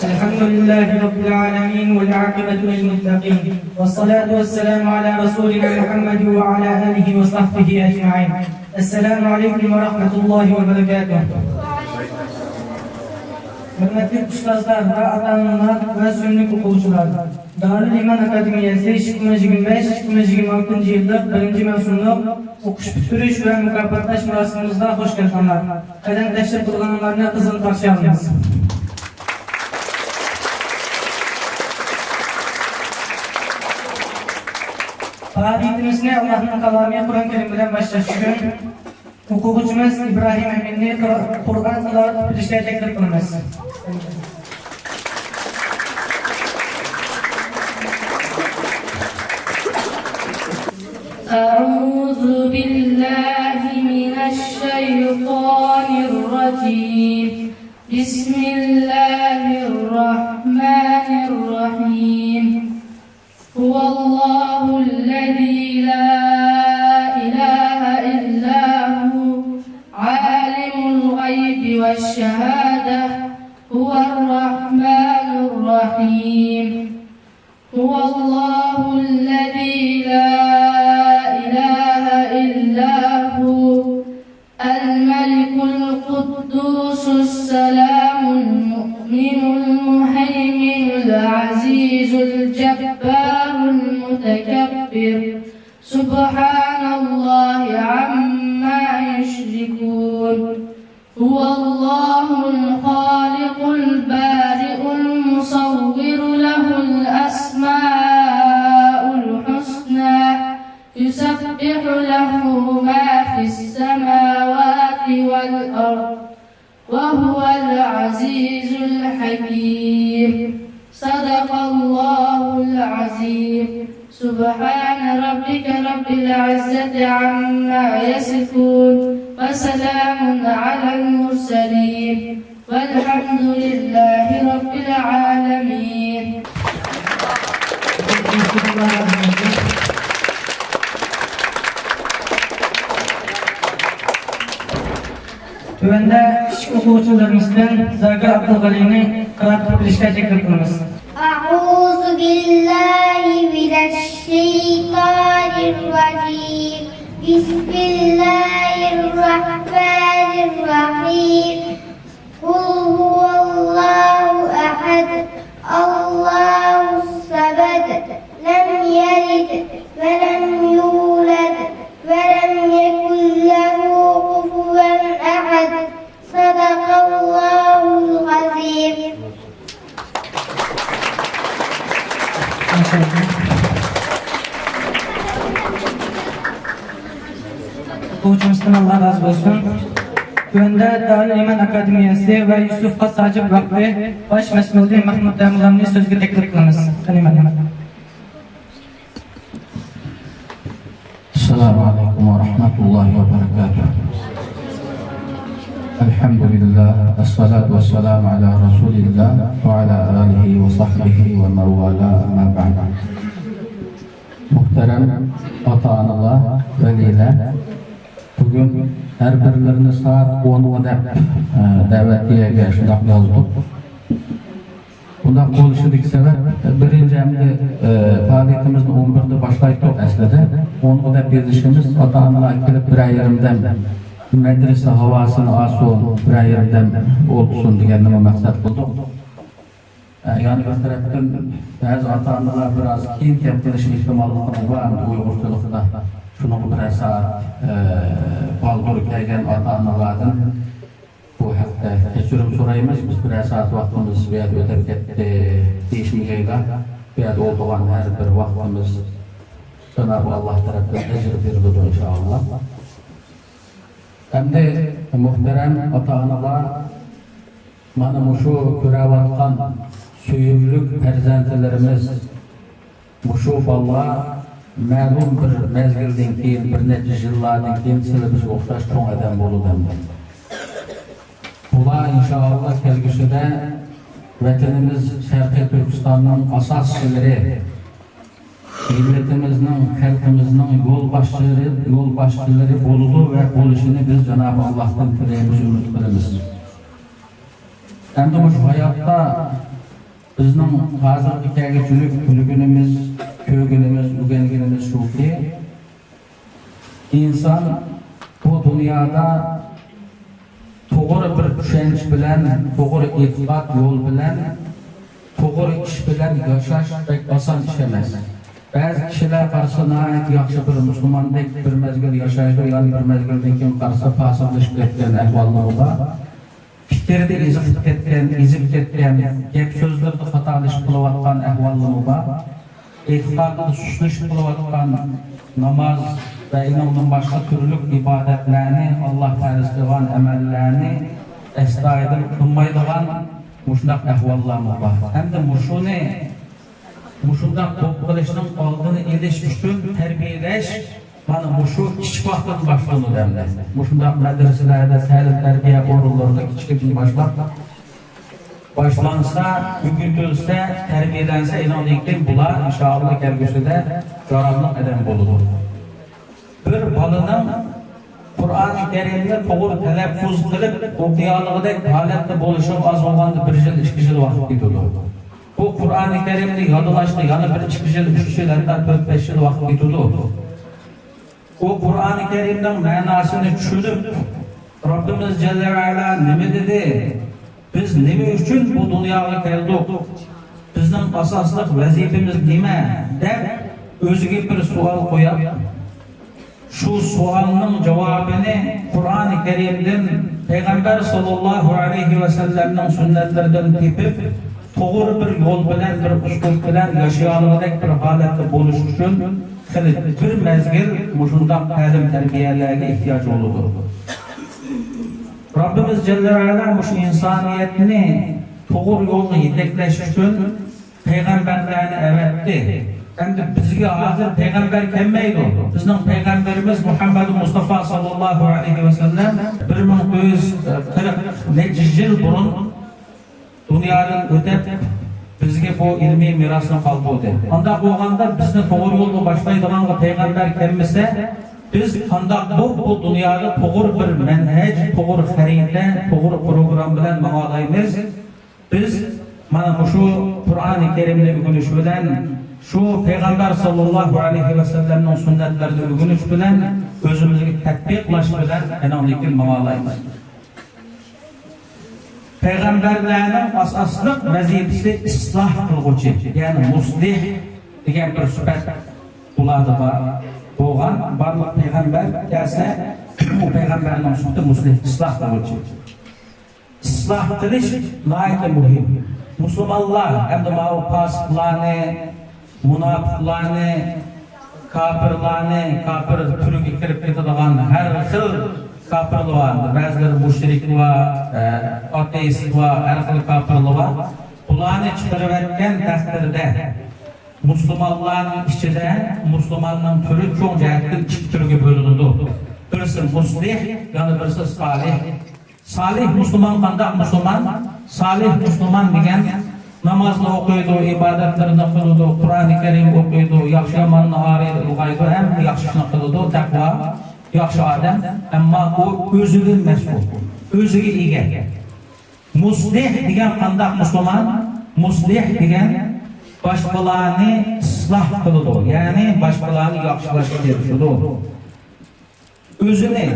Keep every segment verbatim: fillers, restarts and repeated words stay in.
الحمد لله رب العالمين والعاقبة للمتقين والصلاة والسلام على رسولنا محمد وعلى آله وصحبه أجمعين. السلام عليكم ورحمة الله وبركاته. ھۆرمەتلىك ئۇستازلار ۋە ئاتا-ئانىلار ۋە سۆيۈملۈك ئوقۇغۇچىلار! دارۇل ئىمان ئاكادېمىيەسى ئىككى مىڭ يىگىرمە بەش، ئىككى مىڭ يىگىرمە ئالتىنچى يىللىق بىرىنچى مەۋسۇملۇق ئوقۇش پۈتتۈرۈش ۋە مۇكاپاتلاش مۇراسىمىمىزغا خوش كەلدىڭلار. قەدەم تەشرىپ قىلغىنىڭلارنى قىزغىن قارشى ئالىمىز. پائالىيىتىمىزنى ئاللاھنىڭ كالامى قۇرئان كەرىم بىلەن باشلاش ئۈچۈن ئوقۇغۇچىمىز ئىبراھىم ئەمىننى قۇر-، قۇرئان تىلاۋەت قىلىشقا تەكلىپ قىلىمىز. أعوذ بالله من الشيطان الرجيم. بسم الله الرحمن الرحيم. هو الله الذي لا إله إلا هو، عالم الغيب والشهادة، هو الرحمن الرحيم. هو الله الذي لا إله إلا هو، الملك القدوس السلام المؤمن المهيمن العزيز الجبار المتكبر، سبحان الله عما يشركون. هو الله الخالق البارئ المصور، له الأسماء الحسنى، يسبح له ما في السماوات والأرض، وهو العزيز الحكيم. صدق الله العظيم. سبحان ربك رب العزة عما يصفون، وسلام على المرسلين، والحمد لله رب العالمين. تۆۋەندە كىچىك ئوقۇغۇچىلىرىمىزدىن زاكىر ئابدۇلغەنىنى قىرائەت قىلىپ بېرىشكە تەكلىپ قىلىمىز. أعوذ بالله من الشيطان الرجيم. بسم الله الرحمن الرحيم. قل هو الله أحد، الله الصمد، لم يلد ولم يولد، ولم يكن له كفوا أحد. صدق الله العظيم. ماشاءاللا. ئوقۇغۇچىمىزدىن ئاللا رازى بولسۇن. تۆۋەندە دارۇل ئىمان ئاكادېمىيەسى ۋە يۈسۈپ خاس ھاجىپ ۋەقپى باش مەسئۇلى مەھمۇت دەمۇللانى سۆزگە تەكلىپ قىلىمىز. قېنى، مەھمۇت. السلام عليكم ورحمة الله وبركاته. الحمد لله، الصلاة والسلام على رسول الله وعلى آله وصحبه ومن والاه، أما بعد. مۇھتەرەم ئاتا-ئانىلار، ۋەلىلەر، بۈگۈن ھەر بىرلىرىنى سائەت ئونغا دەپ، ئە، دەۋەت يەرگە شۇنداق يازدۇق. بۇنداق بولۇشىدىكى سەۋەب، بىرىنچى، ئەمدى، ئە، پائالىيىتىمىزنى ئون بىردە باشلايتتۇق ئەسلىدە. ئونغا دەپ يېزىشىمىز، ئاتا-ئانىلار كېلىپ بىرەر يېرىم دەم مەدرىسە ھاۋاسىنى ئالسۇن، بىرەر يېرىم دەم ئولتۇرسۇن دېگەننىمۇ مەقسەت قىلدۇق. ئە، يەنە بىر تەرەپتىن، بەزى ئاتا-ئانىلار بىر ئاز كېيىن كەپ قېلىش ئېھتىماللىقىمۇ بار ئەمدى ئۇيغۇرچىلىقتا. شۇنىڭغا بىرەر سائەت، ئە، بالدۇر كەلگەن ئاتا-ئانىلاردىن بۇ ھەقتە كەچۈرۈم سورايمىز. بىز بىرەر سائەت ۋاقتىمىز بۇ يەردە ئۆتۈپ كەتتى دېيىشمىگەيلا، بۇ يەردە ئولتۇرغان ھەر بىر ۋاقتىمىز جانابى ئاللا تەرەپتىن ئەجىر بېرىلىدۇ، ئىنشائاللا. ئەمدى مۇھتەرەم ئاتا-ئانىلار، مانا مۇشۇ كۆرۈۋاتقان سۆيۈملۈك پەرزەنتلىرىمىز، مۇشۇ بالىلار مەلۇم بىر مەزگىلدىن كېيىن، بىر نەچچە يىللاردىن كېيىن سىلە بىزگە ئوخشاش چوڭ ئادەم بولىدۇ ئەمدى. بۇلار ئىنشائاللا كەلگۈسىدە ۋەتىنىمىز شەرقىي تۈركىستاننىڭ ئاساسچىلىرى، مىللىتىمىزنىڭ، خەلقىمىزنىڭ يولباشچىلىرى، يولباشچىلىرى بولىدۇ ۋە بولۇشىنى بىز جانابى ئاللاھتىن تىلەيمىز، ئۈمىد قىلىمىز. ئەمدى مۇشۇ ھاياتتا بىزنىڭ ھازىرغا كەلگۈچىلىك بىلگىنىمىز، كۆرگىنىمىز، ئۆگەنگىنىمىز شۇكى، ئىنسان بۇ دۇنيادا توغرا بىر چۈشەنچە بىلەن، توغرا ئېتىقاد يول بىلەن، توغرا ئىش بىلەن ياشاش بەك ئاسان ئىش ئەمەس. بەزى كىشىلەر قارىسا ناھايىتى ياخشى بىر مۇسۇلماندەك بىر مەزگىل ياشايدۇ، يەنە بىر مەزگىلدىن كېيىن قارىسا پاسىقلىشىپ كەتكەن ئەھۋاللىرى بار. پىكرىدە ئېزىقىپ كەتكەن، ئېزىپ كەتكەن، گەپ سۆزلىرىدە خاتالىشىپ قېلىۋاتقان ئەھۋاللىرىمۇ بار. ئېتىقادىدا سۇسلىشىپ قېلىۋاتقان ناماز ۋە ئۇنىڭدىن باشقا تۈرلۈك ئىبادەتلەرنى، ئاللا پەرز قىلغان ئەمەللەرنى ئەستايىدىل قىلمايدىغان مۇشۇنداق ئەھۋاللارمۇ بار. ھەمدە مۇشۇنى مۇشۇنداق بولۇپ قېلىشنىڭ ئالدىنى ئېلىش ئۈچۈن تەربىيەلەش مانا مۇشۇ كىچىك ۋاقىتتىن باشلىنىدۇ ئەمدى. مۇشۇنداق مەدرىسىلەردە، تەلىم-تەربىيە ئورۇنلىرىدا كىچىكىدىن باشلاپ باشلانسا، ئۆگىتىلسە، تەربىيەلەنسە، ئېنىڭدىن كېيىن بۇلار ئىنشائاللا كەلگۈسىدە جاراپلىق ئادەم بولىدۇ. بىر بالىنىڭ قۇرئانى كەرىمنى توغرا تەلەپپۇز قىلىپ ئوقۇيالىغۇدەك ھالەتتە بولۇشىغا ئاز بولغاندا بىر يىل، ئىككى يىل ۋاقىت كېتىدۇ. بۇ قۇرئانى كەرىمنى يادلاشقا يەنە بىر ئىككى يىل، ئۈچ يىل، ھەتتا تۆت، بەش يىل ۋاقىت كېتىدۇ. ئۇ قۇرئانى كەرىمنىڭ مەناسىنى چۈشىنىپ، رەببىمىز جەللە ۋە ئەلا نېمە دېدى؟ بىز نېمە ئۈچۈن بۇ دۇنياغا كەلدۇق؟ بىزنىڭ ئاساسلىق ۋەزىپىمىز نېمە؟ دەپ ئۆزىگە بىر سوئال قويۇپ، شۇ سوئالنىڭ جاۋابىنى قۇرئانى كەرىمدىن، پەيغەمبەر ساللاللاھۇ ئەلەيھى ۋەسەللەمنىڭ سۈننەتلىرىدىن تېپىپ، توغرا بىر يول بىلەن، بىر ئۇسلۇب بىلەن ياشىيالىغۇدەك بىر ھالەتتە بولۇش ئۈچۈن خېلى بىر مەزگىل مۇشۇنداق تەلىم-تەربىيەلەرگە ئېھتىياج بولىدۇ. رەببىمىز جەللە ۋە ئەلا مۇشۇ ئىنسانىيەتنى توغرا يولغا يېتەكلەش ئۈچۈن پەيغەمبەرلەرنى ئەۋەتتى. ئەمدى بىزگە ھازىر پەيغەمبەر كەلمەيدۇ. بىزنىڭ پەيغەمبىرىمىز مۇھەممەد مۇستافا ساللاللاھۇ ئەلەيھى ۋەسەللەم بىر مىڭ تۆت يۈز قىرىق نەچچە يىل بۇرۇن دۇنيادىن ئۆتۈپ، بىزگە بۇ ئىلمىي مىراسنى قالدۇردى. ئانداق بولغاندا بىزنى توغرا يولغا باشلايدىغانغا پەيغەمبەر كەلمىسە، بىز قانداق بولۇپ بۇ دۇنيادا توغرا بىر مەنھەج، توغرا خەرىتە، توغرا پروگرامما بىلەن ماڭالايمىز؟ بىز مانا مۇشۇ قۇرئانى كەرىمنى ئۆگىنىش بىلەن، شۇ پەيغەمبەر ساللاللاھۇ ئەلەيھى ۋەسەللەمنىڭ سۈننەتلىرىنى ئۆگىنىش بىلەن، ئۆزىمىزگە تەتبىقلاش بىلەن ئېنىڭدىن كېيىن ماڭالايمىز. پەيغەمبەرلەرنىڭ ئاساسلىق ۋەزىپىسى ئىسلاھ قىلغۇچى، يەنى مۇسلىھ دېگەن بىر سۈپەت ئۇلاردا بار بولغان. بارلىق پەيغەمبەر كەلسە، ئۇ پەيغەمبەرنىڭ سۈپىتى مۇسلىھ، ئىسلاھ قىلغۇچى. ئىسلاھ قىلىش ناھايىتى مۇھىم. مۇسۇلمانلار ئەمدى ماۋۇ پاسىقلارنى، مۇناپىقلارنى، كاپىرلارنى، كاپىر تۈرىگە كىرىپ كېتىدىغان ھەر خىل كاپىرلار بار. بەزىلىرى مۇشرىك بار، ئە، ئاتېئىست بار، ھەر خىل كاپىرلار بار. بۇلارنى چىقىرىۋەتكەن تەقدىردە، مۇسۇلمانلارنىڭ ئىچىدە مۇسۇلماننىڭ تۈرى چوڭ جەھەتتىن ئىككى تۈرگە بۆلۈنىدۇ. بىرسى مۇسلىھ، يەنە بىرسى سالىھ. سالىھ مۇسۇلمان قانداق مۇسۇلمان؟ سالىھ مۇسۇلمان دېگەن نامازنى ئوقۇيدۇ، ئىبادەتلىرىنى قىلىدۇ، قۇرئانى كەرىم ئوقۇيدۇ، ياخشى ياماننى ئايرىيدۇ، ھەممە ياخشى ئىشنى قىلىدۇ، تەقۋا، ياخشى ئادەم. ئەمما ئۇ ئۆزىدىن مەسئۇل، ئۆزىگە ئىگە. مۇسلىھ دېگەن قانداق مۇسۇلمان؟ مۇسلىھ دېگەن باشقىلارنى ئىسلاھ قىلىدۇ، يەنى باشقىلارنى ياخشىلاشقا تىرىشىدۇ. ئۆزىنى،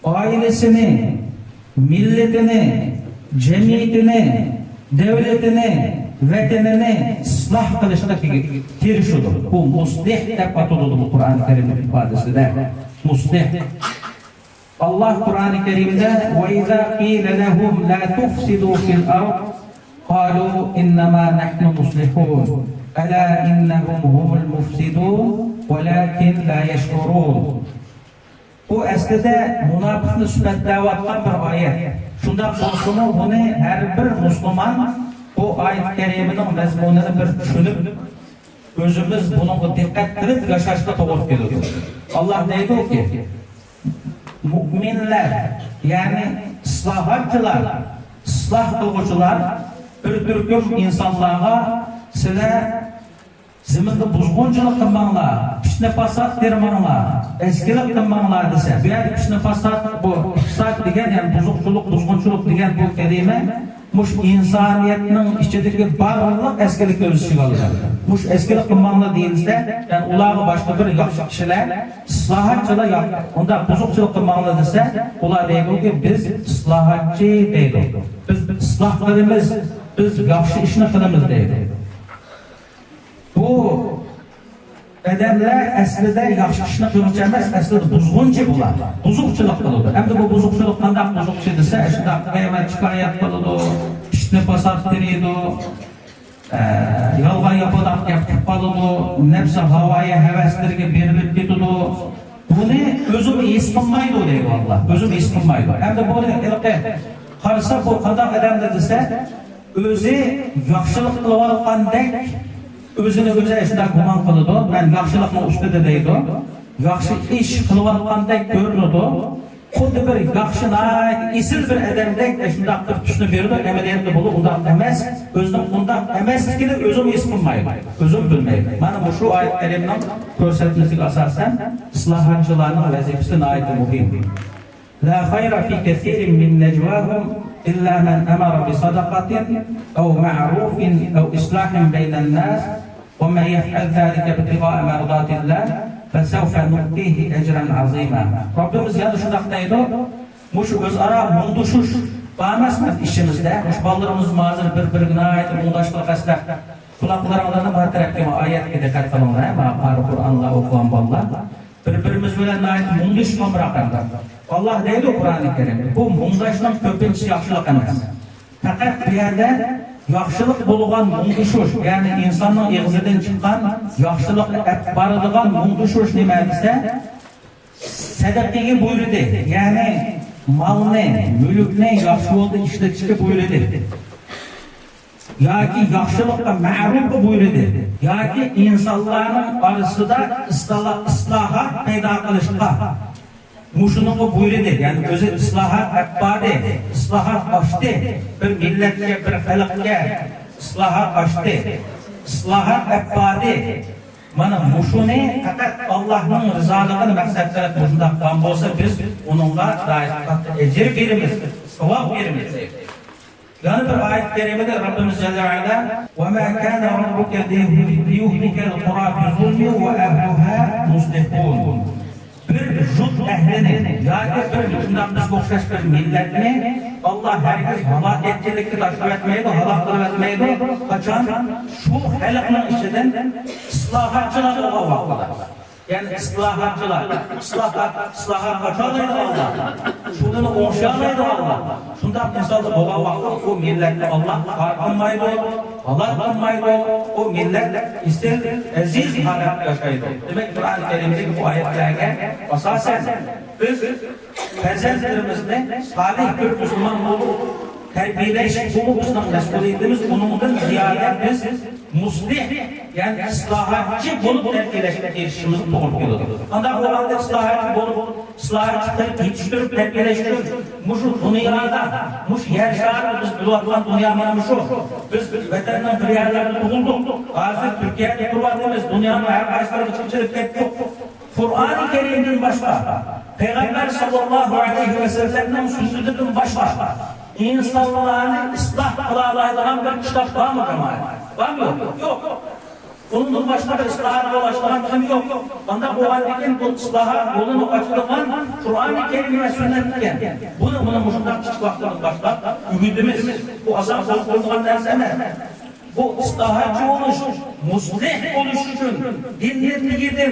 ئائىلىسىنى، مىللىتىنى، جەمئىيىتىنى، دۆلىتىنى، ۋەتىنىنى ئىسلاھ قىلىشقا تىرىشىدۇ. بۇ مۇسلىھ دەپ ئاتىلىدۇ بۇ قۇرئان كەرىمنىڭ ئىپادىسىدە. مۇسلىھ. ئاللا قۇرئانى كەرىمدە: وَإِذَا قِيلَ لَهُمْ لَا تُفْسِدُوا فِي الْأَرْضِ قَالُوا إِنَّمَا نَحْنُ مُصْلِحُونَ أَلَا إِنَّهُمْ هُمُ الْمُفْسِدُونَ وَلَكِنْ لَا يَشْعُرُونَ. بۇ ئەسلىدە مۇناپىقنى سۈپەتلەۋاتقان بىر ئايەت. شۇنداق بولسىمۇ، بۇنى ھەر بىر مۇسۇلمان بۇ ئايەت كەرىمىنىڭ مەزمۇنىنى بىر چۈشىنىپ، ئۆزىمىز بۇنىڭغا دىققەت قىلىپ ياشاشقا توغرا كېلىدۇ. ئاللا دەيدۇكى، مۇئمىنلار، يەنى ئىسلاھاتچىلار، ئىسلاھ قىلغۇچىلار بىر تۈركۈم ئىنسانلارغا، سىلەر زېمىندا بۇزغۇنچىلىق قىلماڭلار، پىتنە-پاسات تېرىماڭلار، ئەسكىلىك قىلماڭلار دېسە، بۇ يەردە پىتنە-پاسات، بۇ ئىپساد دېگەن، يەنى بۇزۇقچىلىق، بۇزغۇنچىلىق دېگەن بۇ كەلىمە مۇشۇ ئىنسانىيەتنىڭ ئىچىدىكى بارلىق ئەسكىلىكنى ئۆز ئىچىگە ئالىدۇ. مۇشۇ ئەسكىلىك قىلماڭلار دېيىلسە، يەنى ئۇلارغا باشقا بىر ياخشى كىشىلەر، ئىسلاھاتچىلار ياق-، ئۇنداق بۇزۇقچىلىق قىلماڭلار دېسە، ئۇلار دەيدۇكى، بىز ئىسلاھاتچى دەيدۇ. بىز ئىسلاھ قىلىمىز، بىز ياخشى ئىشنى قىلىمىز دەيدۇ. بۇ ئادەملەر ئەسلىدە ياخشى ئىشنى قىلغۇچى ئەمەس، ئەسلىدە بۇزغۇنچى بۇلار. بۇزۇقچىلىق قىلىدۇ. ئەمدى بۇ بۇزۇقچىلىق قانداق بۇزۇقچى دېسە، ئاشۇنداق قىيامەت شىكايەت قىلىدۇ، ئىشنى پاسات تېرىيدۇ، ئە، يالغان ياپىلاق گەپ قىلىپ قالىدۇ، نەپسى ھاۋايى ھەۋەسلىرىگە بېرىلىپ كېتىدۇ. بۇنى ئۆزىمۇ ھېس قىلمايدۇ دەيدۇ ئاللا. ئۆزىمۇ ھېس قىلمايدۇ. ئەمدى بۇنى ھېلىقى قارىسا، بۇ قانداق ئادەمدۇر دېسە، ئۆزى ياخشىلىق قىلىۋاتقاندەك، ئۆزىنى ئۆزى شۇنداق گۇمان قىلىدۇ، مەن ياخشىلىقنىڭ ئۈستىدە دەيدۇ، ياخشى ئىش قىلىۋاتقاندەك كۆرۈنىدۇ، خۇددى بىر ياخشى، ناھايىتى ئېسىل بىر ئادەمدەك شۇنداق بىر تۈسنى بېرىدۇ، ئەمەلىيەتتە بۇ ئۇنداق ئەمەس، ئۆزىنىڭ ئۇنداق ئەمەسلىكىنى ئۆزىمۇ ھېس قىلمايدۇ، ئۆزىمۇ بىلمەيدۇ. مانا مۇشۇ ئايەت كەرىمنىڭ كۆرسەتمىسىگە ئاساسەن، ئىسلاھاتچىلارنىڭ ۋەزىپىسى ناھايىتى مۇھىم. لا خير في كثير من نجواهم إلا من أمر بصدقة أو معروف أو إصلاح بين الناس ومن يفعل ذلك ابتغاء مرضات الله فسوف نؤتيه أجرا عظيما. رەببىمىز يەنە شۇنداق دەيدۇ، مۇشۇ ئۆزئارا مۇڭدىشىش بار ئەمەسمۇ ئىچىمىزدە؟ مۇشۇ بالىلىرىمىز ھازىر بىر-بىرىگە ناھايىتى مۇڭداشلىق ئەسلەپ، قۇلاقلىرىڭلارنى ما تەرەپكە، ما ئايەتكە دىققەت قىلىڭلار، ما قارى قۇرئانلار ئوقۇغان بالىلار. بىر-بىرىمىز بىلەن ناھايىتى مۇڭدىشىپ ئولتۇراق ئەمدى. ئاللا دەيدۇ قۇرئانى كەرىمدە، بۇ مۇڭداشنىڭ كۆپىنچىسى ياخشىلىق ئەمەس. پەقەت بۇ يەردە ياخشىلىق بولغان مۇڭدىشىش، يەنى ئىنساننىڭ ئېغىزىدىن چىققان ياخشىلىقنى ئەپ بارىدىغان مۇڭدىشىش نېمە دېسە، سەدىقىگە بۇيرۇدى، يەنى مالنى، مۈلۈكنى ياخشى يولدا ئىشلىتىشكە بۇيرۇدى. ياكى ياخشىلىققا، مەرۇپقا بۇيرۇدى، ياكى ئىنسانلارنىڭ ئارىسىدا ئىسلا-، ئىسلاھات پەيدا قىلىشقا، مۇشۇنىڭغا بۇيرۇدى. يەنى ئۆزى ئىسلاھات ئەپ باردى، ئىسلاھات ئاچتى، بىر مىللەتكە، بىر خەلققە ئىسلاھات ئاچتى، ئىسلاھات ئەپ باردى. مانا مۇشۇنى پەقەت ئاللاھنىڭ رىزالىقىنى مەقسەت قىلىپ مۇشۇنداق قىلغان بولسا، بىز ئۇنىڭغا ناھايىتى قاتتىق ئەجىر بېرىمىز، ساۋاب بېرىمىز. يەنە بىر ئايەت كەرىمىدە رەببىمىز جەللە ۋە ئەلا، وما كان ربك ليهلك القرى بظلم وأهلها مصلحون. بىر يۇرت ئەھلىنى ياكى بىر شۇنداق بىزگە ئوخشاش بىر مىللەتنى ئاللا ھەرگىز ھالاكەتچىلىككە تاشلىۋەتمەيدۇ، ھالاك قىلىۋەتمەيدۇ. قاچان شۇ خەلقنىڭ ئىچىدىن ئىسلاھاتچىلار بولغان ۋاقتىدا. يەنى ئىسلاھاتچىلار، ئىسلاھات، ئىسلاھات قاچالايدىغانلار، شۇنى ئوڭشىيالايدىغانلار، شۇنداق مىسالدا بولغان ۋاقىتتا ئۇ مىللەتنى ئاللا خار قىلمايدۇ، ھالاك قىلمايدۇ، ئۇ مىللەت ئېسىل، ئەزىز ھالەتتە ياشايدۇ. دېمەك، قۇرئان كەرىمدىكى بۇ ئايەتلەرگە ئاساسەن، بىز پەرزەنتلىرىمىزنى سالىھ بىر مۇسۇلمان بولۇپ تەربىيەلەش، بۇ بىزنىڭ مەسئۇلىيىتىمىز. ئۇنىڭدىن زىيادە بىز مۇسلىھ، يەنى ئىسلاھاتچى بولۇپ تەربىيەلەشكە تىرىشىشىمىز توغرا كېلىدۇ. قانداق بولغاندا ئىسلاھاتچى بولۇپ، ئىسلاھاتچى قىلىپ يېتىشتۈرۈپ تەربىيەلەش ئۈچۈن مۇشۇ دۇنيادا، مۇشۇ يەر شارىدا بىز بىلىۋاتقان دۇنيا مانا مۇشۇ. بىز ۋەتەننىڭ بىر يەرلىرىدە تۇغۇلدۇق. ھازىر تۈركىيەدە تۇرۇۋاتىمىز. دۇنيانىڭ ھەر قايسى تەرىپىگە چېچىلىپ كەتتۇق. قۇرئانى كەرىمدىن باشقا، پەيغەمبەر ساللاللاھۇ ئەلەيھى ۋەسەللەمنىڭ سۈننىتىدىن باشقا ئىنسانلارنى ئىسلاھ قىلالايدىغان بىر كىتاب بارمۇ، جامائەت؟ بارمۇ؟ يوق. ئۇنىڭدىن باشقا بىر ئىسلاھات بولۇشىدىغان نېمە يوق. ئانداق بولغاندىكىن بۇ ئىسلاھات يولىنى ئاچىدىغان قۇرئانى كەرىم ۋە سۈننەت ئىكەن. بۇنى، بۇنى مۇشۇنداق كىچىك ۋاقتىدىن باشلاپ ئۆگىتىمىز. بۇ ئاسان بولۇپ بولىدىغان نەرسە ئەمەس. بۇ ئىسلاھاتچى بولۇش، مۇسلىھ بولۇش ئۈچۈن دىننى تېگىدىن،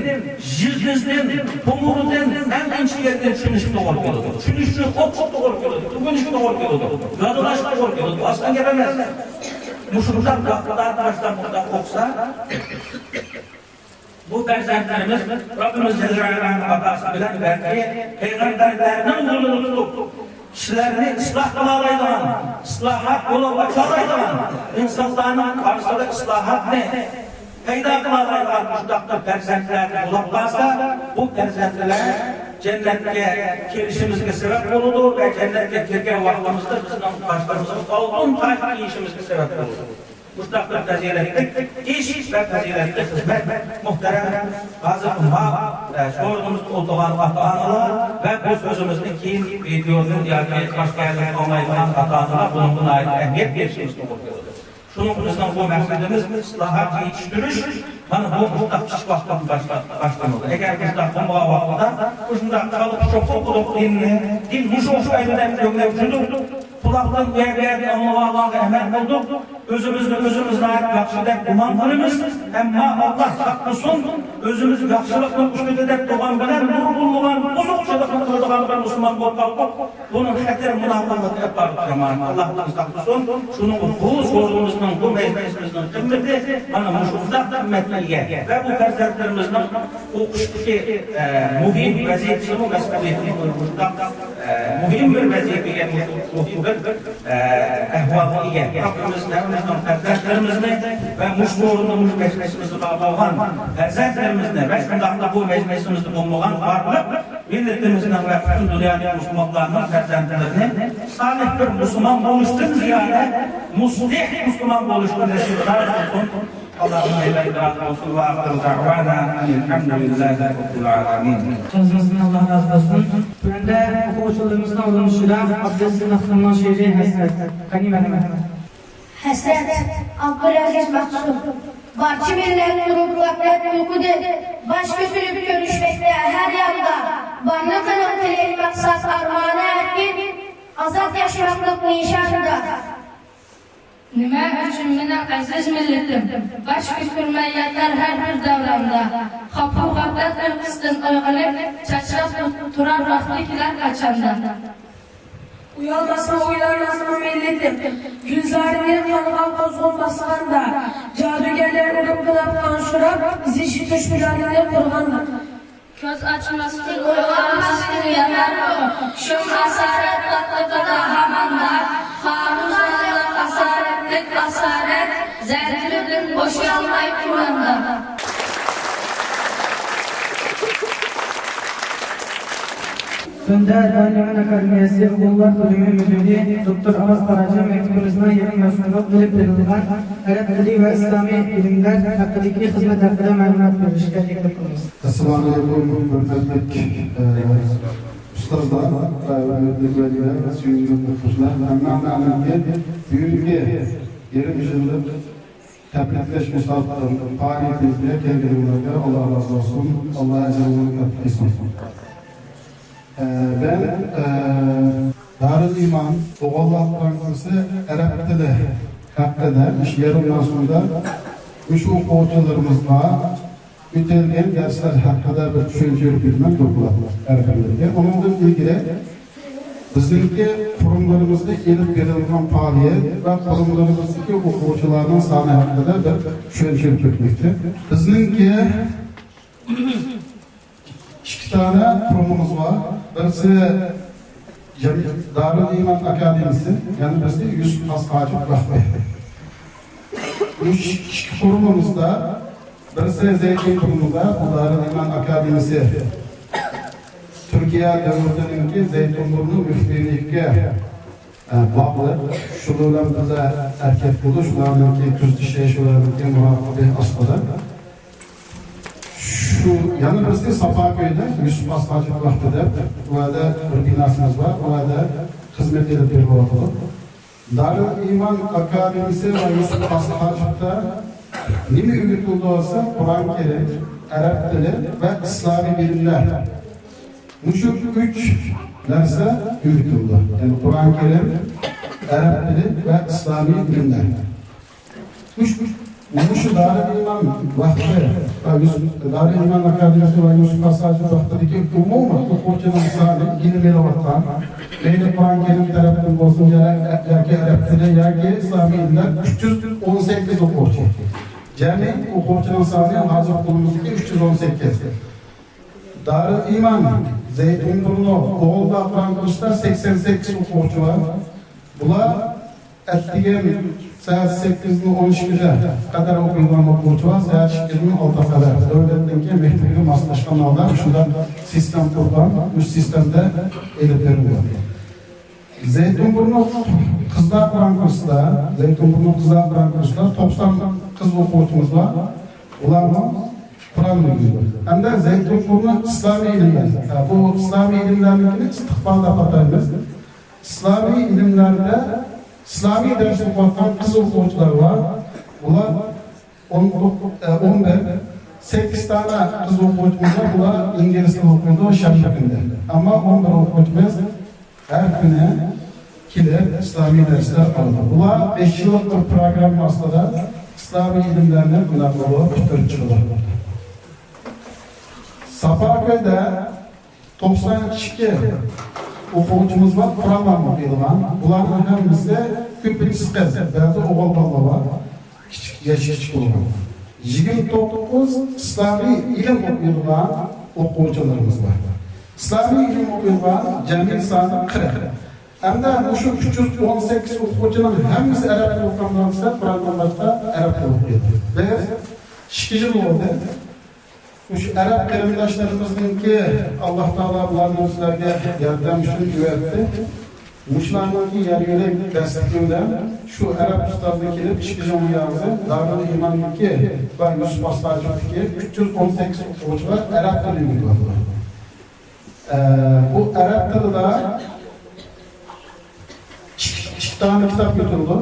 يىلتىزىدىن، تومۇرىدىن، ئەڭ ئىنچىكە يەردىن چۈشىنىش توغرا كېلىدۇ. چۈشىنىش ئۈچۈن ئوقۇش توغرا كېلىدۇ، ئۆگىنىش توغرا كېلىدۇ، دادىلاش توغرا كېلىدۇ. بۇ ئاسان گەپ ئەمەس. مۇشۇنداق ۋاقىتلاردا باشلاپ مۇنداق ئوقۇسا، بۇ پەرزەنتلىرىمىز رەببىمىز جەللە ۋە ئەلانىڭ ئاتاسى بىلەن بەلكى پەيغەمبەرلەرنىڭ يولىنى تۇتۇپ، كىشىلەرنى ئىسلاھ قىلالايدىغان، ئىسلاھات يولىغا ئاچالايدىغان، ئىنسانلارنىڭ ئارىسىدا ئىسلاھاتنى پەيدا قىلالايدىغان مۇشۇنداق بىر پەرزەنتلەر بولۇپ قالسا، بۇ پەرزەنتلەر جەننەتكە كىرىشىمىزگە سەۋەب بولىدۇ ۋە جەننەتكە كىرگەن ۋاقتىمىزدا بىزنىڭ باشلىرىمىزغا ئالتۇن تاج كىيىشىمىزگە سەۋەب بولىدۇ. مۇشۇنداق بىر پەزىلەتلىك ئىش ۋە پەزىلەتلىك خىزمەت. مۇھتەرەم ھازىرقى ما، ئە، سورۇنىمىزدا ئولتۇرغان ئاتا-ئانىلار ۋە بۇ سۆزىمىزنى كېيىن ۋىدېونى ياكى باشقا يەردىن ئاڭلايدىغان ئاتا-ئانىلار بۇنىڭغا ناھايىتى ئەھمىيەت بېرىشىمىز توغرا كېلىدۇ. شۇنىڭ بىزنىڭ بۇ مەقسىتىمىز ئىسلاھات، يېتىشتۈرۈش، مانا بۇ مۇشۇنداق كىچىك ۋاقىتتىن باشلاپ باشلىنىدۇ. ئەگەر مۇشۇنداق بولمىغان ۋاقىتتا، مۇشۇنداق چالىپ شوخلۇق قىلىپ دىننى، دىن مۇشۇ ئوخشايدۇ دەپ كۆڭلەپ يۈردۇق. قۇلاقتىن ئۇ يەر بۇ يەردىن ئاڭلىغانلارغا ئەمەل قىلدۇق. ئۆزىمىزنى ئۆزىمىز ناھايىتى ياخشى دەپ گۇمان قىلىمىز. ئەمما ئاللا ساقلىسۇن، ئۆزىمىز ياخشىلىقنىڭ ئۈستىدە دەپ تۇرغان بىلەن نۇرغۇنلىغان بۇزۇقچىلىقنى قىلىدىغان بىر مۇسۇلمان بولۇپ قالدۇق. بۇنىڭ خەتىرى مۇناپىقلىققا ئەپ بارىدۇ، جامائەت. ئاللا بىزدىن ساقلىسۇن. شۇنىڭ بۇ سورۇنىمىزنىڭ، بۇ مەجلىسىمىزنىڭ قىممىتى مانا مۇشۇنداق قىممەتكە ئىگە. ۋە بۇ پەرزەنتلىرىمىزنىڭ ئوقۇشتىكى، ئە، مۇھىم ۋەزىپىسىمۇ، مەسئۇلىيىتىمۇ مۇشۇنداق، ئە، مۇھىم بىر ۋەزىپىگە، مۇھىم بىر، ئە، ئەھۋالغا ئىگە. رەببىمىز ھەممىمىزنىڭ پەرزەنتلىرىمىزنى ۋە مۇشۇ سورۇندا، مۇشۇ مەجلىسىمىزدە بار بولغان پەرزەنتلىرىمىزنى ۋە شۇنداقلا بۇ مەجلىسىمىزدە بولمىغان بارلىق مىللىتىمىزنىڭ ۋە پۈتۈن دۇنيادىكى مۇسۇلمانلارنىڭ پەرزەنتلىرىنى سالىھ بىر مۇسۇلمان بولۇشتىن زىيادە، مۇسلىھ مۇسۇلمان بولۇشقا نەسىبىدار قىلسۇن. ئاللا ئۇنىڭ ئىلاھى رازى بولسۇن. ۋە ئاخىرۇ دەئۋانا ئەنىل ھەمدۇلىللاھى رەببىل ئالەمىن. ئۇستازىمىزدىن ئاللا رازى بولسۇن. تۆۋەندە ئوقۇغۇچىلىرىمىزنىڭ ئورۇنلىشىدا ئابدۇلئەزىز نەخلىنىڭ شېئىرى ھەسرەت. غەنى مەمەت. ھەسرەت، ئابدۇلئەزىز مەخسۇم. بارچە مىللەت تۇرۇپ غەپلەت ئۇيقۇدىن، باش كۆتۈرۈپ كۆرۈشمەكتە ھەر ياندا. بارلىقىنىڭ تىلى مەقسەت ئارمانى ئەركىن، ئازاد ياشىماقلىق نىشانىدا. نېمە ئۈچۈن مېنىڭ ئەزىز مىللىتىم باش كۆتۈرمەي ياتار ھەر بىر دەۋرەمدە؟ خاپا غەپلەت ئۇيقۇسىدىن ئويغىنىپ، چاچراپ تۇرار ۋاقتى كېلەر قاچاندا؟ ئۇيالماسمۇ، ئويلانماسمۇ مىللىتىم؟ گۈلزارىنى قانغا قۇزغۇن باسقاندا، جادۇگەرلەر ئۇرۇپ قىلىپ قانشۇراپ، زىچ چۈش پىلانىنى قۇرغاندا. كۆز ئاچماستىن، ئويغانماستىن ياتارمۇ شۇم ئاسارەت پاتقىقىدا ھاماندا؟ خارۇزانلىق ئاسارەتلىك ئاسارەت زەنجىرىدىن بوشىيالماي كۈماندا. تۆۋەندە دارىلئىمان ئاكادېمىيەسى ئوغۇللار بۆلۈمى مۇدىرى دوكتور ئاۋاز قاراجى مەكتىپىمىزنىڭ يېڭى مەشغۇلات ئېلىپ بېرىلغان ئەرەب تىلى ۋە ئىسلامىي بىلىملەر ھەققىدىكى خىزمەت ھەققىدە مەلۇمات بېرىشكە تەكلىپ قىلىمىز. ئەسسالامۇئەلەيكۇم، ھۆرمەتلىك، ئە، ئۇستازلار ۋە ھۆرمەتلىك ۋەلىلەر ۋە سۆيۈملۈك ئوقۇغۇچىلار، ھەممىڭلارنىڭكى بۈگۈنكى يېرىم يىللىق تەبرىكلەش مۇسابىقە پائالىيىتىمىزگە كەلگىنىڭلارغا ئاللا رازى بولسۇن، ئاللا ئەجرىڭلارنى كۆپ قىلسۇن. ئە، مەن، ئە، دارىل ئىمان ئوغۇللار قۇرامىسى ئەرەب تىلى ھەققىدە مۇشۇ يېرىم مەزمۇندا مۇشۇ ئوقۇغۇچىلىرىمىزغا ئۆتەلگەن دەرسلەر ھەققىدە بىر چۈشەنچە بېرىمەن دوكلات ئەركىنلىككە. ئۇنىڭدىن ئىلگىرى بىزنىڭكى قۇرۇملىرىمىزدا ئېلىپ بېرىلغان پائالىيەت ۋە قۇرۇملىرىمىزدىكى ئوقۇغۇچىلارنىڭ سانى ھەققىدە بىر چۈشەنچە بېرىمەن. بىزنىڭكى ئىككى دانە قۇرۇمىمىز بار. بىرسى جەم-، دارۇل ئىمان ئاكادېمىيىسى، يەنە بىرسى يۈسۈپ خاس ھاجىپ ۋەقپى. بۇ ئىككى قۇرۇمىمىزدا بىرسى زەيتۇنبۇرنىدا، بۇ دارۇل ئىمان ئاكادېمىيىسى تۈركىيە دۆلىتىنىڭكى زەيتۇنبۇرنى مۇفتىلىككە، ئە، باغلىق، شۇلار بىلەن بىللە ھەرىكەت قىلىدۇ، شۇلارنىڭكى كۆزىتىشى، شۇلارنىڭكى مۇراقىبە ئاستىدا. شۇ يەنە بىرسى ساپاكۆيدە يۈسۈپ خاس ھاجىپ ۋەقپى دەپ، ئۇ يەردە بىر بىناسىمىز بار، ئۇ يەردە خىزمەت ئېلىپ بېرىلىۋاتىدۇ. دارىل ئىمان ئاكادېمىيىسى ۋە يۈسۈپ خاس ھاجىپتا نېمە ئۆگىتىلىدۇ دېسە، قۇرئان كەرىم، ئەرەب تىلى ۋە ئىسلامىي بىلىملەر. مۇشۇ ئۈچ نەرسە ئۆگىتىلىدۇ. يەنى قۇرئان كەرىم، ئەرەب تىلى ۋە ئىسلامىي بىلىملەر. مۇش-، مۇشۇ دارىل ئىمان ۋەقپى ۋە يۈس-، دارىل ئىمان ئاكادېمىيىسى ۋە يۈسۈپ خاس ھاجىپ ۋەقپىدىكى ئومۇمىي ئوقۇغۇچىنىڭ سانى، ئىلىم ئېلىۋاتقان، مەيلى قۇرئان كەرىم تەرەپتىن بولسۇن، يا-، ياكى ئەرەب تىلى ياكى ئىسلامىي ئىلىملەر، ئۈچ يۈز ئون سەككىز ئوقۇغۇچى. جەمئىي ئوقۇغۇچىنىڭ سانى ھازىر قولىمىزدىكى ئۈچ يۈز ئون سەككىز. دارىل ئىمان زەيتۇنبۇرنو ئوغۇلدا قۇرئان كۇرسىدا سەكسەن سەككىز ئوقۇغۇچى بار. بۇلار ئەتىگەن سائەت سەككىزدىن ئون ئىككىگە قەدەر ئوقۇيدىغان ئوقۇغۇچىلار سائەت ئىككىدىن ئالتە قەدەر دۆلەتنىڭكى مەكتىپىگە ماسلاشقان ھالدا شۇنداق سىستېما قۇرغان، مۇشۇ سىستېمىدا ئېلىپ بېرىلىدۇ. زەيتۇنبۇرنۇ قىزلار قۇرئان كۇرسىدا، زەيتۇنبۇرنۇ قىزلار قۇرئان كۇرسىدا توقسان قىز ئوقۇغۇچىمىز بار. ئۇلارمۇ قۇرئان ئۆگىنىدۇ. ھەمدە زەيتۇنبۇرنۇ ئىسلامىي ئىلىملەر، ھە، بۇ ئىسلامىي ئىلىملەرنىڭكىنى ئىستىقبال دەپ ئاتايمىز. ئىسلامىي ئىلىملەردە ئىسلامىي دەرس ئوقۇۋاتقان قىز ئوقۇغۇچىلار بار. ئۇلار ئون توققۇز، ئە، ئون بىر، سەككىز دانە قىز ئوقۇغۇچىمىز بار. بۇلار ئىنگلىز تىلى ئوقۇيدۇ شەنبە كۈنى. ئەمما ئون بىر ئوقۇغۇچىمىز ھەر كۈنى كېلىپ ئىسلامىي دەرسلەر ئالىدۇ. بۇلار بەش يىللىق بىر پروگرامما ئاستىدا ئىسلامىي ئىلىملەرنى بۇنداق قىلىپ پۈتتۈرۈپ چىقىدۇ. ساپاكۆيدە توقسان ئىككى ئوقۇغۇچىمىز بار، قۇرئان ئوقۇيدىغان. بۇلارنىڭ ھەممىسى، كۆپىنچىسى قىز، بەزى ئوغۇل بالىلار بار. كىچىك، ياش كىچىك بولغان. يىگىرمە توققۇز ئىسلامىي ئىلىم ئوقۇيدىغان ئوقۇغۇچىلىرىمىز بار. ئىسلامىي ئىلىم ئوقۇيدىغان جەمئىي سانى قىرىق. ئەمدى مۇشۇ ئۈچ يۈز ئون سەككىز ئوقۇغۇچىنىڭ ھەممىسى ئەرەب تىلى ئوقۇغان دېسە، قۇرئاندىن باشقا ئەرەب تىلى ئوقۇيدۇ. بىز ئىككى يىل بولدى. مۇشۇ ئەرەب قېرىنداشلىرىمىزنىڭكى، ئاللا تائالا بۇلارنى سىلەرگە ياردەم ئۈچۈن ئەۋەتتى. مۇشۇلارنىڭكى يار يۆلەك دەستىكى بىلەن شۇ ئەرەب ئۇستازى كېلىپ ئىككى يىل ياغزى دارۇل ئىماندىكى ۋە يۈسۈپ ئاستاجىقتىكى ئۈچ يۈز ئون سەككىز ئوقۇغۇچىغا ئەرەب تىلى ئۆگىتىۋاتىدۇ. ئە، بۇ ئەرەب تىلىدا ئىككى، ئىككى دانە كىتاب يۆتىلىدۇ.